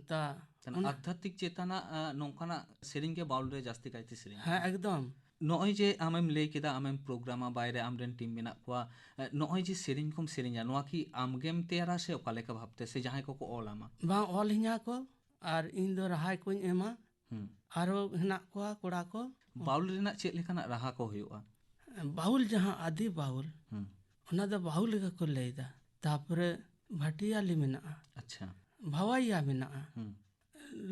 ᱛᱟ ᱛᱟᱦᱞᱮ ᱚᱱᱟ ᱟᱫᱷᱟᱛᱢᱤᱠ ᱪᱮᱛᱟᱱᱟᱜ, ᱟ, ᱱᱚᱝᱠᱟᱱᱟᱜ ᱥᱮᱨᱮᱧ ᱜᱮ ᱵᱟᱣᱩᱞ ᱨᱮ ᱡᱟᱹᱥᱛᱤ ᱠᱟᱭᱛᱮ ᱥᱮᱨᱮᱧ ᱦᱮᱸ, ᱠᱟᱱᱟ᱾ ᱮᱠᱫᱚᱢ᱾ ᱱᱚᱜᱼᱚᱭ ᱡᱮ ᱟᱢᱮᱢ ᱞᱟᱹᱭ ᱠᱮᱫᱟ, ᱟᱢᱮᱢ ᱯᱨᱳᱜᱨᱟᱢᱟ, ᱵᱟᱭᱨᱮ ᱟᱢᱨᱮᱱ ᱴᱤᱢ ᱢᱮᱱᱟᱜ ᱠᱚᱣᱟ, ᱮ, ᱱᱚᱜᱼᱚᱭ ᱡᱮ ᱥᱮᱨᱮᱧ ᱠᱚᱢ ᱥᱮᱨᱮᱧᱟ, ᱱᱚᱣᱟ ᱠᱤ ᱟᱢᱜᱮᱢ ᱛᱮᱭᱟᱨᱟ ᱥᱮ ᱚᱠᱟ ᱞᱮᱠᱟ ᱵᱷᱟᱵᱛᱮ, ᱥᱮ ᱡᱟᱦᱟᱸᱭ ᱠᱚᱠᱚ ᱚᱞ ᱟᱢᱟ? ᱵᱟᱝ, ᱚᱞ ᱤᱧᱟ ᱠᱚ, ᱟᱨ ᱤᱧ ᱫᱚ ᱨᱟᱦᱟᱭ ᱠᱚᱧ ᱮᱢᱟ᱾ ᱦᱩᱸ᱾ ᱟᱨᱚ ᱦᱮᱱᱟᱜ ᱠᱚᱣᱟ ᱠᱚᱲᱟ ᱠᱚ᱾ ᱵᱟᱣᱩᱞ ᱨᱮᱱᱟᱜ ᱪᱮᱫ ᱞᱮᱠᱟᱱᱟᱜ ᱨᱟᱦᱟ ᱠᱚ ᱦᱩᱭᱩᱜᱼᱟ? ᱵᱟᱣᱩᱞ, ᱡᱟᱦᱟᱸ ᱟᱹᱫᱤ ᱵᱟᱣᱩᱞ, ᱦᱩᱸ᱾ ᱚᱱᱟ ᱫᱚ ᱵᱟᱣᱩᱞ ᱞᱮᱠᱟ ᱠᱚ ᱞᱟᱹᱭᱫᱟ᱾ ᱛᱟᱯᱚᱨᱮ ᱵᱷᱟᱴᱤᱭᱟᱞᱤ ᱢᱮᱱᱟᱜᱼᱟ᱾ ᱟᱪᱪᱷᱟ᱾ ᱵᱷᱟᱣᱟᱭᱟ ᱢᱮᱱᱟᱜᱼᱟ᱾ ᱦᱩᱸ᱾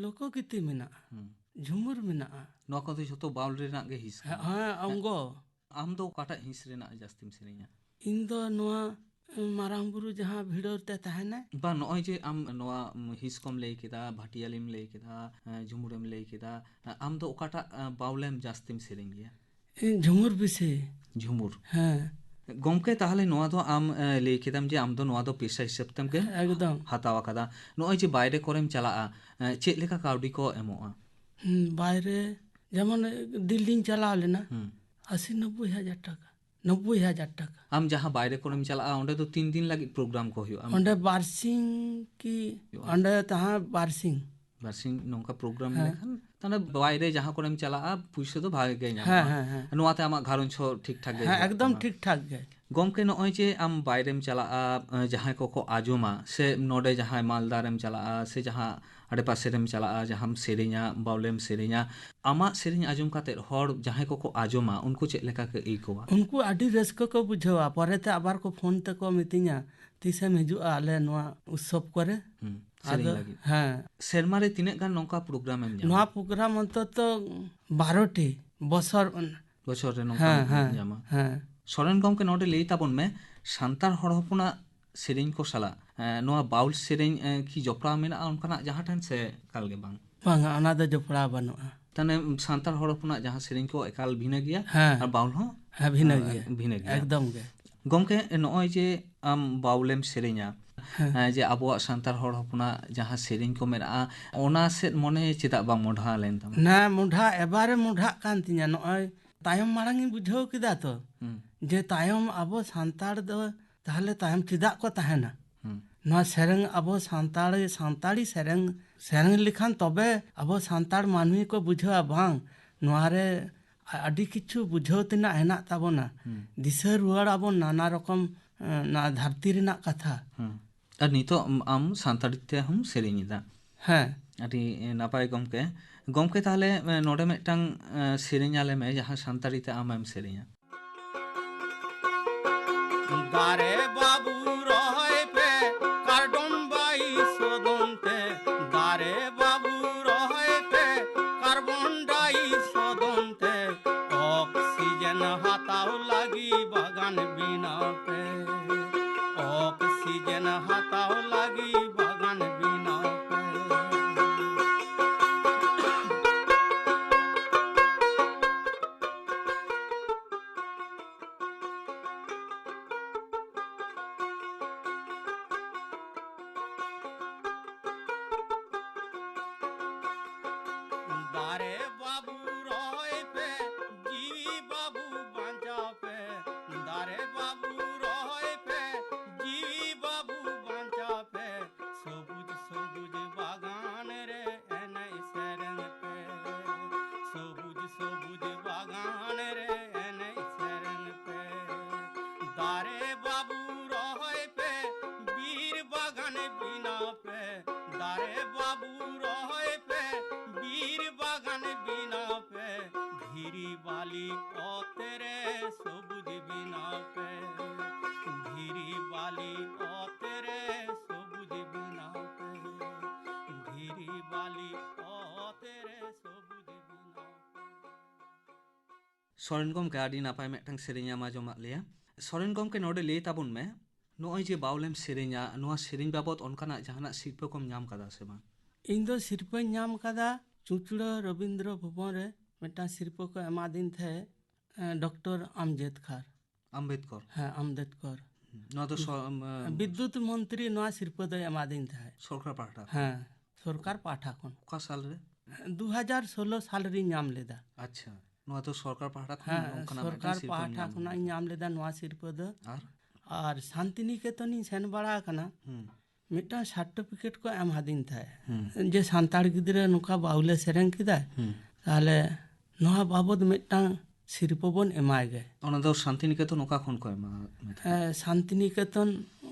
ᱞᱳᱠᱚᱜᱤᱛᱤ ᱢᱮᱱᱟᱜᱼᱟ᱾ ᱦᱩᱸ᱾ ᱡᱷᱩᱢᱩᱨ ᱢᱮᱱᱟᱜᱼᱟ᱾ ᱱᱚᱣᱟ ᱠᱚᱫᱚ ᱡᱷᱚᱛᱚ ᱵᱟᱣᱩᱞ ᱨᱮᱱᱟᱜ ᱜᱮ ᱦᱤᱸᱥ ᱦᱮᱸ, ᱠᱟᱱᱟ᱾ ᱦᱮᱸ, ᱚᱝᱜᱚ᱾ ᱟᱢ ᱫᱚ ᱚᱠᱟᱴᱟᱜ ᱦᱤᱸᱥ ᱨᱮᱱᱟᱜ ᱡᱟᱹᱥᱛᱤᱢ ᱥᱮᱨᱮᱧᱟ? ᱤᱧ ᱫᱚ ᱱᱚᱣᱟ ᱢᱟᱨᱟᱝ ᱵᱩᱨᱩ ᱡᱟᱦᱟᱸ ᱵᱷᱤᱲᱟᱹᱣ ᱛᱮ ᱛᱟᱦᱮᱱᱟᱭ᱾ ᱵᱟᱝ, ᱱᱚᱜᱼᱚᱭ ᱡᱮ ᱟᱢ ᱱᱚᱣᱟ, ᱩᱢ, ᱦᱤᱸᱥ ᱠᱚᱢ ᱞᱟᱹᱭ ᱠᱮᱫᱟ, ᱵᱷᱟᱴᱤᱭᱟᱞᱤᱢ ᱞᱟᱹᱭ ᱠᱮᱫᱟ, ᱮᱸ, ᱡᱷᱩᱢᱩᱨᱮᱢ ᱞᱟᱹᱭ ᱠᱮᱫᱟ, ᱮᱸ, ᱟᱢ ᱫᱚ ᱚᱠᱟᱴᱟᱜ, ᱮᱸ, ᱵᱟᱣᱩᱞᱮᱢ ᱡᱟᱹᱥᱛᱤᱢ ᱥᱮᱨᱮᱧ ᱜᱮᱭᱟ? ᱤᱧ ᱡᱷᱩᱢᱩᱨ ᱵᱮᱥᱤ᱾ ᱡᱷᱩᱢᱩᱨ᱾ ᱦᱮᱸ᱾ ᱜᱚᱢᱠᱮ, ᱛᱟᱦᱚᱞᱮ ᱱᱚᱣᱟ ᱫᱚ ᱟᱢ, ᱮᱸ, ᱞᱟᱹᱭ ᱠᱮᱫᱟᱢ ᱡᱮ ᱟᱢ ᱫᱚ ᱱᱚᱣᱟ ᱫᱚ ᱯᱮᱥᱟ ᱦᱤᱥᱟᱹᱵ ᱛᱮᱢ ᱜᱮ ᱮᱠᱫᱚᱢ᱾ ᱦᱟᱛᱟᱣ ᱟᱠᱟᱫᱟ᱾ ᱱᱚᱜᱼᱚᱭ ᱡᱮ ᱵᱟᱭᱨᱮ ᱠᱚᱨᱮᱢ ᱪᱟᱞᱟᱜᱼᱟ, ᱮᱸ, ᱪᱮᱫ ᱞᱮᱠᱟ ᱠᱟᱹᱣᱰᱤ ᱠᱚ ᱮᱢᱚᱜᱼᱟ? ᱦᱩᱸ, ᱵᱟᱭᱨᱮ ᱡᱮᱢᱚᱱ ᱫᱤᱞᱞᱤᱧ ᱪᱟᱞᱟᱣ ᱞᱮᱱᱟ, ᱦᱩᱸ᱾ ᱟᱥᱤ ᱱᱚᱵᱵᱳᱭ ᱦᱟᱡᱟᱨ ᱴᱟᱠᱟ᱾ ᱱᱚᱵᱵᱳᱭ ᱦᱟᱡᱟᱨ ᱴᱟᱠᱟ᱾ ᱟᱢ ᱡᱟᱦᱟᱸ ᱵᱟᱭᱨᱮ ᱠᱚᱨᱮᱢ ᱪᱟᱞᱟᱜᱼᱟ, ᱚᱸᱰᱮ ᱫᱚ ᱛᱤᱱ ᱫᱤᱱ ᱞᱟᱹᱜᱤᱫ ᱯᱨᱳᱜᱨᱟᱢ ᱠᱚ ᱦᱩᱭᱩᱜᱼᱟ? ᱚᱸᱰᱮ ᱵᱟᱨᱥᱤᱧ ᱠᱤ, ᱦᱩᱭᱩᱜᱼᱟ᱾ ᱚᱸᱰᱮ ᱛᱟᱦᱮᱸ ᱵᱟᱨᱥᱤᱧ᱾ ᱵᱟᱨᱥᱤᱧ ᱱᱚᱝᱠᱟ ᱯᱨᱳᱜᱨᱟᱢ ᱦᱮᱸ᱾ ᱞᱮᱠᱷᱟᱱ, ᱛᱟᱦᱞᱮ ᱵᱟᱭᱨᱮ ᱡᱟᱦᱟᱸ ᱠᱚᱨᱮᱢ ᱪᱟᱞᱟᱜᱼᱟ, ᱯᱩᱭᱥᱟᱹ ᱫᱚ ᱵᱷᱟᱜᱮ ᱜᱮ ᱧᱟᱢᱚᱜᱼᱟ᱾ ᱦᱮᱸ, ᱦᱮᱸ, ᱦᱮᱸ᱾ ᱱᱚᱣᱟᱛᱮ ᱟᱢᱟᱜ ᱜᱷᱟᱨᱚᱸᱡᱽ ᱦᱚᱸ ᱴᱷᱤᱠ ᱴᱷᱟᱠ ᱜᱮ ᱦᱮᱸ, ᱦᱩᱭᱩᱜ ᱮᱠᱫᱚᱢ ᱛᱟᱢᱟ᱾ ᱴᱷᱤᱠ ᱴᱷᱟᱠ ᱜᱮ᱾ ᱜᱚᱢᱠᱮ, ᱱᱚᱜᱼᱚᱭ ᱡᱮ ᱟᱢ ᱵᱟᱭᱨᱮᱢ ᱪᱟᱞᱟᱜᱼᱟ, ᱡᱟᱦᱟᱸᱭ ᱠᱚᱠᱚ ᱟᱸᱡᱚᱢᱟ, ᱥᱮ ᱱᱚᱰᱮ ᱡᱟᱦᱟᱸᱭ ᱢᱟᱞᱫᱟ ᱨᱮᱢ ᱪᱟᱞᱟᱜᱼᱟ, ᱥᱮ ᱡᱟᱦᱟᱸ ᱟᱰᱮᱯᱟᱥᱮ ᱨᱮᱢ ᱪᱟᱞᱟᱜᱼᱟ, ᱡᱟᱦᱟᱸᱢ ᱥᱮᱨᱮᱧᱟ, ᱵᱟᱣᱞᱮᱢ ᱥᱮᱨᱮᱧᱟ, ᱟᱢᱟᱜ ᱥᱮᱨᱮᱧ ᱟᱸᱡᱚᱢ ᱠᱟᱛᱮᱫ ᱦᱚᱲ ᱡᱟᱦᱟᱸᱭ ᱠᱚᱠᱚ ᱟᱸᱡᱚᱢᱟ, ᱩᱱᱠᱩ ᱪᱮᱫ ᱞᱮᱠᱟ ᱠᱚ ᱟᱹᱭᱠᱟᱹᱣᱟ? ᱩᱱᱠᱩ ᱟᱹᱰᱤ ᱨᱟᱹᱥᱠᱟᱹ ᱠᱚ ᱵᱩᱡᱷᱟᱹᱣᱟ᱾ ᱯᱚᱨᱮᱛᱮ ᱟᱵᱟᱨ ᱠᱚ ᱯᱷᱳᱱ ᱛᱮᱠᱚ ᱢᱤᱛᱟᱹᱧᱟ, "ᱛᱤᱥᱮᱢ ᱦᱤᱡᱩᱜᱼᱟ ᱟᱞᱮ ᱱᱚᱣᱟ ᱩᱛᱥᱚᱵ ᱠᱚᱨᱮ?" ᱦᱩᱸ, ᱥᱮᱨᱮᱧ ᱟᱫᱚ, ᱞᱟᱹᱜᱤᱫ᱾ ᱦᱮᱸ᱾ ᱥᱮᱨᱢᱟ ᱨᱮ ᱛᱤᱱᱟᱹᱜ ᱜᱟᱱ ᱱᱚᱝᱠᱟ ᱯᱨᱳᱜᱨᱟᱢ ᱮᱢ ᱧᱟᱢᱟ? ᱱᱚᱣᱟ ᱯᱨᱳᱜᱨᱟᱢ ᱚᱱᱛᱚᱛᱚ ᱵᱟᱨᱚ ᱴᱤ ᱵᱚᱪᱷᱚᱨ᱾ ᱵᱚᱪᱷᱚᱨ ᱨᱮ ᱱᱚᱝᱠᱟᱢ ᱦᱮᱸ, ᱦᱮᱸ, ᱧᱟᱢᱟ᱾ ᱦᱮᱸ᱾ ᱥᱚᱨᱮᱱ ᱜᱚᱢᱠᱮ, ᱱᱚᱰᱮ ᱞᱟᱹᱭ ᱛᱟᱵᱚᱱ ᱢᱮ, ᱥᱟᱱᱛᱟᱲ ᱦᱚᱲ ᱦᱚᱯᱚᱱᱟᱜ ᱥᱮᱨᱮᱧ ᱠᱚ ᱥᱟᱞᱟᱜ, ᱮᱸ, ᱱᱚᱣᱟ ᱵᱟᱣᱩᱞ ᱥᱮᱨᱮᱧ, ᱮᱸ, ᱠᱤ ᱡᱚᱯᱲᱟᱣ ᱢᱮᱱᱟᱜᱼᱟ ᱚᱱᱠᱟᱱᱟᱜ ᱡᱟᱦᱟᱸ ᱴᱷᱮᱱ, ᱥᱮ ᱮᱠᱟᱞ ᱜᱮ ᱵᱟᱝ? ᱵᱟᱝᱟ, ᱚᱱᱟ ᱫᱚ ᱡᱚᱯᱲᱟᱣ ᱵᱟᱹᱱᱩᱜᱼᱟ᱾ ᱛᱟᱦᱞᱮ ᱥᱟᱱᱛᱟᱲ ᱦᱚᱲ ᱦᱚᱯᱚᱱᱟᱜ ᱡᱟᱦᱟᱸ ᱥᱮᱨᱮᱧ ᱠᱚ ᱮᱠᱟᱞ ᱵᱷᱤᱱᱟᱹ ᱜᱮᱭᱟ, ᱦᱮᱸ᱾ ᱟᱨ ᱵᱟᱣᱩᱞ ᱦᱚᱸ, ᱦᱮᱸ, ᱵᱷᱤᱱᱟᱹ ᱮᱸ, ᱜᱮᱭᱟ᱾ ᱵᱷᱤᱱᱟᱹ ᱜᱮᱭᱟ᱾ ᱮᱠᱫᱚᱢ ᱜᱮ᱾ ᱜᱚᱢᱠᱮ, ᱱᱚᱜᱼᱚᱭ ᱡᱮ ᱟᱢ ᱵᱟᱣᱩᱞᱮᱢ ᱥᱮᱨᱮᱧᱟ, ᱦᱮᱸ᱾ ᱮᱸ, ᱡᱮ ᱟᱵᱚᱣᱟᱜ ᱥᱟᱱᱛᱟᱲ ᱦᱚᱲ ᱦᱚᱯᱚᱱᱟᱜ ᱡᱟᱦᱟᱸ ᱥᱮᱨᱮᱧ ᱠᱚ ᱢᱮᱱᱟᱜᱼᱟ, ᱚᱱᱟ ᱥᱮᱫ ᱢᱚᱱᱮ ᱪᱮᱫᱟᱜ ᱵᱟᱝ ᱢᱚᱰᱷᱟ ᱞᱮᱱ ᱛᱟᱢᱟ? ᱱᱟ, ᱢᱚᱰᱷᱟ ᱮᱵᱟᱨᱮ ᱢᱚᱰᱷᱟᱜ ᱠᱟᱱ ᱛᱤᱧᱟ᱾ ᱱᱚᱜᱼᱚᱭ ᱛᱟᱭᱚᱢ ᱢᱟᱲᱟᱝ ᱤᱧ ᱵᱩᱡᱷᱟᱹᱣ ᱠᱮᱫᱟ ᱛᱚ, ᱦᱩᱸ᱾ ᱡᱮ ᱛᱟᱭᱚᱢ ᱟᱵᱚ ᱥᱟᱱᱛᱟᱲ ᱫᱚ ᱛᱟᱦᱞᱮ ᱛᱟᱭᱚᱢ ᱪᱮᱫᱟᱜ ᱠᱚ ᱛᱟᱦᱮᱱᱟ? ᱦᱩᱸ᱾ ᱱᱚᱣᱟ ᱥᱮᱨᱮᱧ, ᱟᱵᱚ ᱥᱟᱱᱛᱟᱲᱤ, ᱥᱟᱱᱛᱟᱲᱤ ᱥᱮᱨᱮᱧ, ᱥᱮᱨᱮᱧ ᱞᱮᱠᱷᱟᱱ ᱛᱚᱵᱮ ᱟᱵᱚ ᱥᱟᱱᱛᱟᱲ ᱢᱟᱹᱱᱢᱤ ᱠᱚ ᱵᱩᱡᱷᱟᱹᱣᱟ, ᱵᱟᱝ, ᱱᱚᱣᱟ ᱨᱮ ᱟ-, ᱟᱹᱰᱤ ᱠᱤᱪᱷᱩ ᱵᱩᱡᱷᱟᱹᱣ ᱛᱮᱱᱟᱜ ᱦᱮᱱᱟᱜ ᱛᱟᱵᱚᱱᱟ᱾ ᱦᱩᱸ᱾ ᱫᱤᱥᱟᱹ ᱨᱩᱣᱟᱹᱲ ᱟᱵᱚᱱ ᱱᱟᱱᱟ ᱨᱚᱠᱚᱢ, ᱮ, ᱱᱚᱣᱟ ᱫᱷᱟᱹᱨᱛᱤ ᱨᱮᱱᱟᱜ ᱠᱟᱛᱷᱟ᱾ ᱦᱩᱸ᱾ ᱟᱨ ᱱᱤᱛᱚᱜ ᱟᱢ, ᱟᱢ ᱥᱟᱱᱛᱟᱲᱤ ᱛᱮᱦᱚᱸᱢ ᱥᱮᱨᱮᱧ ᱮᱫᱟ᱾ ᱦᱮᱸ᱾ ᱟᱹᱰᱤ ᱱᱟᱯᱟᱭ ᱜᱚᱢᱠᱮ᱾ ᱜᱚᱢᱠᱮ, ᱛᱟᱦᱞᱮ, ᱮ, ᱱᱚᱰᱮ ᱢᱤᱫᱴᱟᱝ, ᱮ, ᱥᱮᱨᱮᱧ ᱟᱞᱮ ᱢᱮ, ᱡᱟᱦᱟᱸ ᱥᱟᱱᱛᱟᱲᱤ ᱛᱮ ᱟᱢᱮᱢ ᱥᱮᱨᱮᱧᱟ᱾ ᱫᱟᱨᱮ ᱵᱟᱹᱵᱩ ᱨᱚᱦᱚᱭ ᱯᱮ ᱠᱟᱨᱰᱚᱢ ᱵᱟᱭᱤᱥ ᱥᱚᱫᱚᱱ ᱛᱮ, ᱫᱟᱨᱮ ᱵᱟᱹᱵᱩ ᱨᱚᱦᱚᱭ ᱯᱮ ᱠᱟᱨᱵᱚᱱ ᱰᱟᱭᱤᱥ ᱥᱚᱫᱚᱱ ᱛᱮ, ᱚᱠᱥᱤᱡᱮᱱ ᱦᱟᱛᱟᱣ ᱞᱟᱹᱜᱤᱫ ᱵᱟᱜᱟᱱ ᱵᱮᱱᱟᱣ ᱯᱮ, ᱚᱠᱥᱤᱡᱮᱱ ᱦᱟᱛᱟᱣ ᱞᱟᱹᱜᱤᱫ ᱵᱟᱜᱟᱱ ᱵᱮᱱᱟᱣ ᱯᱮ᱾ ᱫᱟᱨᱮ ᱵᱟᱹᱵᱩ ᱨᱚᱦᱚᱭ ᱯᱮ, ᱡᱤᱣᱤ ᱵᱟᱹᱵᱩ ᱵᱟᱧᱪᱟᱣ ᱯᱮ᱾ ᱫᱟᱨᱮ ᱵᱟᱹᱵᱩ ᱨᱚᱦᱚᱭ ᱯᱮ, ᱡᱤᱣᱤ ᱵᱟᱹᱵᱩ ᱵᱟᱧᱪᱟᱣ ᱯᱮ᱾ ᱥᱚᱵᱩᱡ ᱥᱚᱵᱩᱡ ᱵᱟᱜᱟᱱ ᱨᱮ ᱮᱱᱮᱡ ᱥᱮᱨᱮᱧ ᱯᱮ, ᱥᱚᱵᱩᱡ ᱥᱚᱵᱩᱡ ᱵᱟᱜᱟᱱ ᱨᱮ ᱮᱱᱮᱡ ᱥᱮᱨᱮᱧ ᱯᱮ᱾ ᱫᱟᱨᱮ ᱵᱟᱹᱵᱩ ᱨᱚᱦᱚᱭ ᱯᱮ, ᱵᱤᱨ ᱵᱟᱜᱟᱱ ᱵᱮᱱᱟᱣ ᱯᱮ᱾ ᱫᱟᱨᱮ ᱵᱟᱹᱵᱩ ᱫᱷᱤᱨᱤ ᱵᱟᱞᱤ ᱚᱛ ᱨᱮ ᱥᱚᱵᱩᱡ ᱵᱮᱱᱟᱣ ᱯᱮ, ᱫᱷᱤᱨᱤ ᱵᱟᱞᱤ ᱚᱛ ᱨᱮ ᱥᱚᱵᱩᱡ ᱵᱮᱱᱟᱣ ᱯᱮ᱾ ᱥᱚᱨᱮᱱ ᱜᱚᱢᱠᱮ, ᱟᱹᱰᱤ ᱱᱟᱯᱟᱭ ᱢᱤᱫᱴᱟᱝ ᱥᱮᱨᱮᱧ ᱮᱢ ᱟᱸᱡᱚᱢᱟᱫ ᱞᱮᱭᱟ᱾ ᱥᱚᱨᱮᱱ ᱜᱚᱢᱠᱮ, ᱱᱚᱰᱮ ᱞᱟᱹᱭ ᱛᱟᱵᱚᱱ ᱢᱮ, ᱱᱚᱜᱼᱚᱭ ᱡᱮ ᱵᱟᱣᱞᱮᱢ ᱥᱮᱨᱮᱧᱟ, ᱱᱚᱣᱟ ᱥᱮᱨᱮᱧ ᱵᱟᱵᱚᱫ ᱚᱱᱠᱟᱱᱟᱜ ᱡᱟᱦᱟᱱᱟᱜ ᱥᱤᱨᱯᱟᱹ ᱠᱚᱢ ᱧᱟᱢ ᱠᱟᱫᱟ ᱥᱮ ᱵᱟᱝ? ᱤᱧ ᱫᱚ ᱥᱤᱨᱯᱟᱹᱧ ᱧᱟᱢ ᱠᱟᱫᱟ, ᱪᱩᱪᱩᱲᱟᱹ ᱨᱚᱵᱤᱱᱫᱨᱚ ᱵᱷᱚᱵᱚᱱ ᱨᱮ ᱢᱤᱫᱴᱟᱝ ᱥᱤᱨᱯᱟᱹ ᱠᱚ ᱮᱢᱟᱫᱤᱧ ᱛᱟᱦᱮᱸᱫ, ᱮᱸ, ᱰᱚᱠᱴᱚᱨ ᱟᱢᱡᱮᱫᱠᱟᱨ᱾ ᱟᱢᱵᱮᱫᱠᱚᱨ᱾ ᱦᱮᱸ, ᱟᱢᱵᱮᱫᱠᱚᱨ᱾ ᱱᱚᱣᱟ ᱫᱚ ᱥᱚ-, ᱟᱢ, ᱟᱢ, ᱵᱤᱫᱽᱫᱩᱛ ᱢᱚᱱᱛᱨᱤ ᱱᱚᱣᱟ ᱥᱤᱨᱯᱟᱹ ᱫᱚᱭ ᱮᱢᱟᱫᱤᱧ ᱛᱟᱦᱮᱸᱫ᱾ ᱥᱚᱨᱠᱟᱨ ᱯᱟᱦᱴᱟ ᱠᱷᱚᱱ? ᱦᱮᱸ, ᱥᱚᱨᱠᱟᱨ ᱯᱟᱦᱴᱟ ᱠᱷᱚᱱ᱾ ᱚᱠᱟ ᱥᱟᱞ ᱨᱮ? ᱫᱩ ᱦᱟᱡᱟᱨ ᱥᱳᱞᱳ ᱥᱟᱞ ᱨᱤᱧ ᱧᱟᱢ ᱞᱮᱫᱟ᱾ ᱟᱪᱪᱷᱟ, ᱱᱚᱣᱟ ᱫᱚ ᱥᱚᱨᱠᱟᱨ ᱯᱟᱦᱴᱟ ᱠᱷᱚᱱ ᱦᱮᱸ, ᱱᱚᱝᱠᱟᱱᱟᱜ ᱥᱚᱨᱠᱟᱨ ᱢᱤᱫᱴᱟᱝ ᱥᱤᱨᱯᱟᱹᱢ ᱯᱟᱦᱴᱟ ᱧᱟᱢ ᱠᱷᱚᱱᱟᱜ ᱤᱧ ᱞᱮᱫᱟ᱾ ᱧᱟᱢ ᱞᱮᱫᱟ ᱱᱚᱣᱟ ᱥᱤᱨᱯᱟᱹ ᱫᱚ᱾ ᱟᱨ? ᱟᱨ ᱥᱟᱱᱛᱤᱱᱤᱠᱮᱛᱚᱱᱤᱧ ᱥᱮᱱ ᱵᱟᱲᱟ ᱟᱠᱟᱱᱟ᱾ ᱦᱩᱸ᱾ ᱢᱤᱫᱴᱟᱝ ᱥᱟᱨᱴᱤᱯᱷᱤᱠᱮᱴ ᱠᱚ ᱮᱢ ᱦᱟᱫᱤᱧ ᱛᱟᱦᱮᱸᱫ, ᱦᱩᱸ᱾ ᱡᱮ ᱥᱟᱱᱛᱟᱲ ᱜᱤᱫᱽᱨᱟᱹ ᱱᱚᱝᱠᱟ ᱵᱟᱣᱞᱮ ᱥᱮᱨᱮᱧ ᱠᱮᱫᱟᱭ, ᱦᱩᱸ᱾ ᱛᱟᱦᱞᱮ ᱱᱚᱣᱟ ᱵᱟᱵᱚᱫ ᱢᱤᱫᱴᱟᱝ ᱥᱤᱨᱯᱟᱹ ᱵᱚᱱ ᱮᱢᱟᱭ ᱜᱮ᱾ ᱚᱱᱟ ᱫᱚ ᱥᱟᱱᱛᱤᱱᱤᱠᱮᱛᱚᱱ ᱚᱠᱟ ᱠᱷᱚᱱ ᱠᱚ ᱮᱢᱟ ᱢᱮ ᱛᱟᱦᱮᱸᱫ? ᱮ, ᱥᱟᱱᱛᱤᱱᱤᱠᱮᱛᱚᱱ,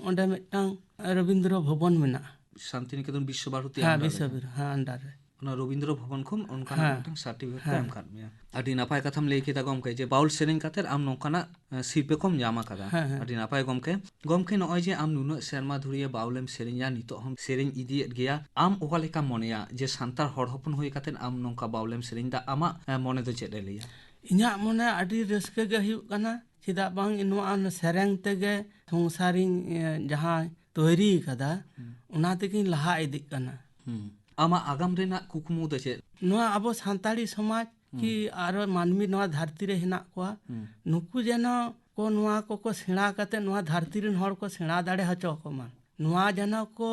ᱚᱸᱰᱮ ᱢᱤᱫᱴᱟᱝ ᱨᱚᱵᱤᱱᱫᱨᱚ ᱵᱷᱚᱵᱚᱱ ᱢᱮᱱᱟᱜᱼᱟ᱾ ᱥᱟᱱᱛᱤᱱᱤᱠᱮᱛᱚᱱ ᱵᱤᱥᱥᱚ ᱵᱷᱟᱨᱚᱛᱤ ᱦᱮᱸ, under ᱨᱮ? ᱵᱤᱥᱥᱚ ᱵᱷᱟᱨᱚᱛᱤ, ᱦᱮᱸ, under ᱨᱮ᱾ ᱚᱱᱟ ᱨᱚᱵᱤᱱᱫᱨᱚ ᱵᱷᱚᱵᱚᱱ ᱠᱷᱚᱱ ᱚᱱᱠᱟᱱᱟᱜ ᱦᱮᱸ᱾ ᱢᱤᱫᱴᱟᱝ ᱥᱟᱨᱴᱤᱯᱷᱤᱠᱮᱴ ᱠᱚ ᱦᱮᱸ᱾ ᱮᱢ ᱠᱟᱫ ᱢᱮᱭᱟ᱾ ᱟᱹᱰᱤ ᱱᱟᱯᱟᱭ ᱠᱟᱛᱷᱟᱢ ᱞᱟᱹᱭ ᱠᱮᱫᱟ ᱜᱚᱢᱠᱮ, ᱡᱮ ᱵᱟᱣᱩᱞ ᱥᱮᱨᱮᱧ ᱠᱟᱛᱮᱫ ᱟᱢ ᱱᱚᱝᱠᱟᱱᱟᱜ, ᱮ, ᱥᱤᱨᱯᱟᱹ ᱠᱚᱢ ᱧᱟᱢ ᱟᱠᱟᱫᱟ᱾ ᱦᱮᱸ, ᱦᱮᱸ᱾ ᱟᱹᱰᱤ ᱱᱟᱯᱟᱭ ᱜᱚᱢᱠᱮ᱾ ᱜᱚᱢᱠᱮ, ᱱᱚᱜᱼᱚᱭ ᱡᱮ ᱟᱢ ᱱᱩᱱᱟᱹᱜ ᱥᱮᱨᱢᱟ ᱫᱷᱩᱨᱤᱭᱟᱹ ᱵᱟᱣᱩᱞᱮᱢ ᱥᱮᱨᱮᱧᱟ, ᱱᱤᱛᱚᱜ ᱦᱚᱸᱢ ᱥᱮᱨᱮᱧ ᱤᱫᱤᱭᱮᱫ ᱜᱮᱭᱟ, ᱟᱢ ᱚᱠᱟ ᱞᱮᱠᱟᱢ ᱢᱚᱱᱮᱭᱟ ᱡᱮ ᱥᱟᱱᱛᱟᱲ ᱦᱚᱲ ᱦᱚᱯᱚᱱ ᱦᱩᱭ ᱠᱟᱛᱮᱫ ᱟᱢ ᱱᱚᱝᱠᱟ ᱵᱟᱣᱩᱞᱮᱢ ᱥᱮᱨᱮᱧ ᱫᱟ, ᱟᱢᱟᱜ, ᱮ, ᱢᱚᱱᱮ ᱫᱚ ᱪᱮᱫ ᱮ ᱞᱟᱹᱭᱟ? ᱤᱧᱟᱹᱜ ᱢᱚᱱᱮ ᱟᱹᱰᱤ ᱨᱟᱹᱥᱠᱟᱹ ᱜᱮ ᱦᱩᱭᱩᱜ ᱠᱟᱱᱟ, ᱪᱮᱫᱟᱜ ᱵᱟᱝ ᱱᱚᱣᱟ ᱥᱮᱨᱮᱧ ᱛᱮᱜᱮ ᱥᱚᱝᱥᱟᱨᱤᱧ, ᱮ, ᱡᱟᱦᱟᱸ ᱛᱚᱭᱨᱤ ᱠᱟᱫᱟ, ᱦᱩᱸ᱾ ᱚᱱᱟ ᱛᱮᱜᱤᱧ ᱞᱟᱦᱟ ᱤᱫᱤᱜ ᱠᱟᱱᱟ᱾ ᱦᱩᱸ᱾ ᱟᱢᱟᱜ ᱟᱜᱟᱢ ᱨᱮᱱᱟᱜ ᱠᱩᱠᱢᱩ ᱫᱚ ᱪᱮᱫ? ᱱᱚᱣᱟ ᱟᱵᱚ ᱥᱟᱱᱛᱟᱲᱤ ᱥᱚᱢᱟᱡᱽ ᱦᱩᱸ᱾ ᱠᱤ ᱟᱨᱚ ᱢᱟᱹᱱᱢᱤ ᱱᱚᱣᱟ ᱫᱷᱟᱹᱨᱛᱤ ᱨᱮ ᱦᱮᱱᱟᱜ ᱠᱚᱣᱟ, ᱦᱩᱸ᱾ ᱱᱩᱠᱩ ᱡᱮᱱᱚ ᱠᱚ ᱱᱚᱣᱟ ᱠᱚᱠᱚ ᱥᱮᱬᱟ ᱠᱟᱛᱮ ᱱᱚᱣᱟ ᱫᱷᱟᱹᱨᱛᱤ ᱨᱮᱱ ᱦᱚᱲ ᱠᱚ ᱥᱮᱬᱟ ᱫᱟᱲᱮ ᱦᱚᱪᱚ ᱠᱚ ᱢᱟ, ᱱᱚᱣᱟ ᱡᱮᱱᱚ ᱠᱚ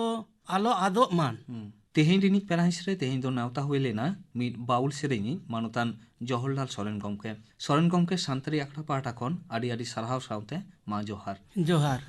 ᱟᱞᱚ ᱟᱫᱚᱜ ᱢᱟ᱾ ᱦᱩᱸ᱾ ᱛᱮᱦᱮᱧ ᱨᱤᱱᱤᱡ ᱯᱮᱲᱟ ᱦᱤᱸᱥ ᱨᱮ ᱛᱮᱦᱮᱧ ᱫᱚ ᱱᱮᱣᱛᱟ ᱦᱩᱭ ᱞᱮᱱᱟ ᱢᱤᱫ ᱵᱟᱣᱩᱞ ᱥᱮᱨᱮᱧᱤᱡ ᱢᱟᱱᱚᱛᱟᱱ ᱡᱚᱦᱚᱨᱞᱟᱞ ᱥᱚᱨᱮᱱ ᱜᱚᱢᱠᱮ᱾ ᱥᱚᱨᱮᱱ ᱜᱚᱢᱠᱮ, ᱥᱟᱱᱛᱟᱲᱤ ᱟᱠᱷᱲᱟ ᱯᱟᱦᱴᱟ ᱠᱷᱚᱱ ᱟᱹᱰᱤ ᱟᱹᱰᱤ ᱥᱟᱨᱦᱟᱣ ᱥᱟᱶᱛᱮ ᱢᱟ ᱡᱚᱦᱟᱨ᱾ ᱡᱚᱦᱟᱨ᱾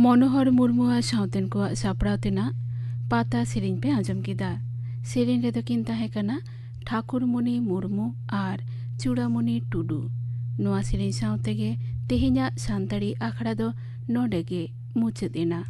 ᱢᱚᱱᱳᱦᱚᱨ ᱢᱩᱨᱢᱩᱣᱟᱜ ᱥᱟᱶᱛᱮᱱ ᱠᱚᱣᱟᱜ ᱥᱟᱯᱲᱟᱣ ᱛᱮᱱᱟᱜ ᱯᱟᱛᱟ ᱥᱮᱨᱮᱧ ᱯᱮ ᱟᱸᱡᱚᱢ ᱠᱮᱫᱟ᱾ ᱥᱮᱨᱮᱧ ᱨᱮᱫᱚ ᱠᱤᱱ ᱛᱟᱦᱮᱸ ᱠᱟᱱᱟ ᱴᱷᱟᱠᱩᱨᱢᱩᱱᱤ ᱢᱩᱨᱢᱩ ᱟᱨ ᱪᱩᱲᱟᱢᱩᱱᱤ ᱴᱩᱰᱩ᱾ ᱱᱚᱣᱟ ᱥᱮᱨᱮᱧ ᱥᱟᱶ ᱛᱮᱜᱮ ᱛᱮᱦᱮᱧᱟᱜ ᱥᱟᱱᱛᱟᱲᱤ ᱟᱠᱷᱲᱟ ᱫᱚ ᱱᱚᱰᱮ ᱜᱮ ᱢᱩᱪᱟᱹᱫ ᱮᱱᱟ᱾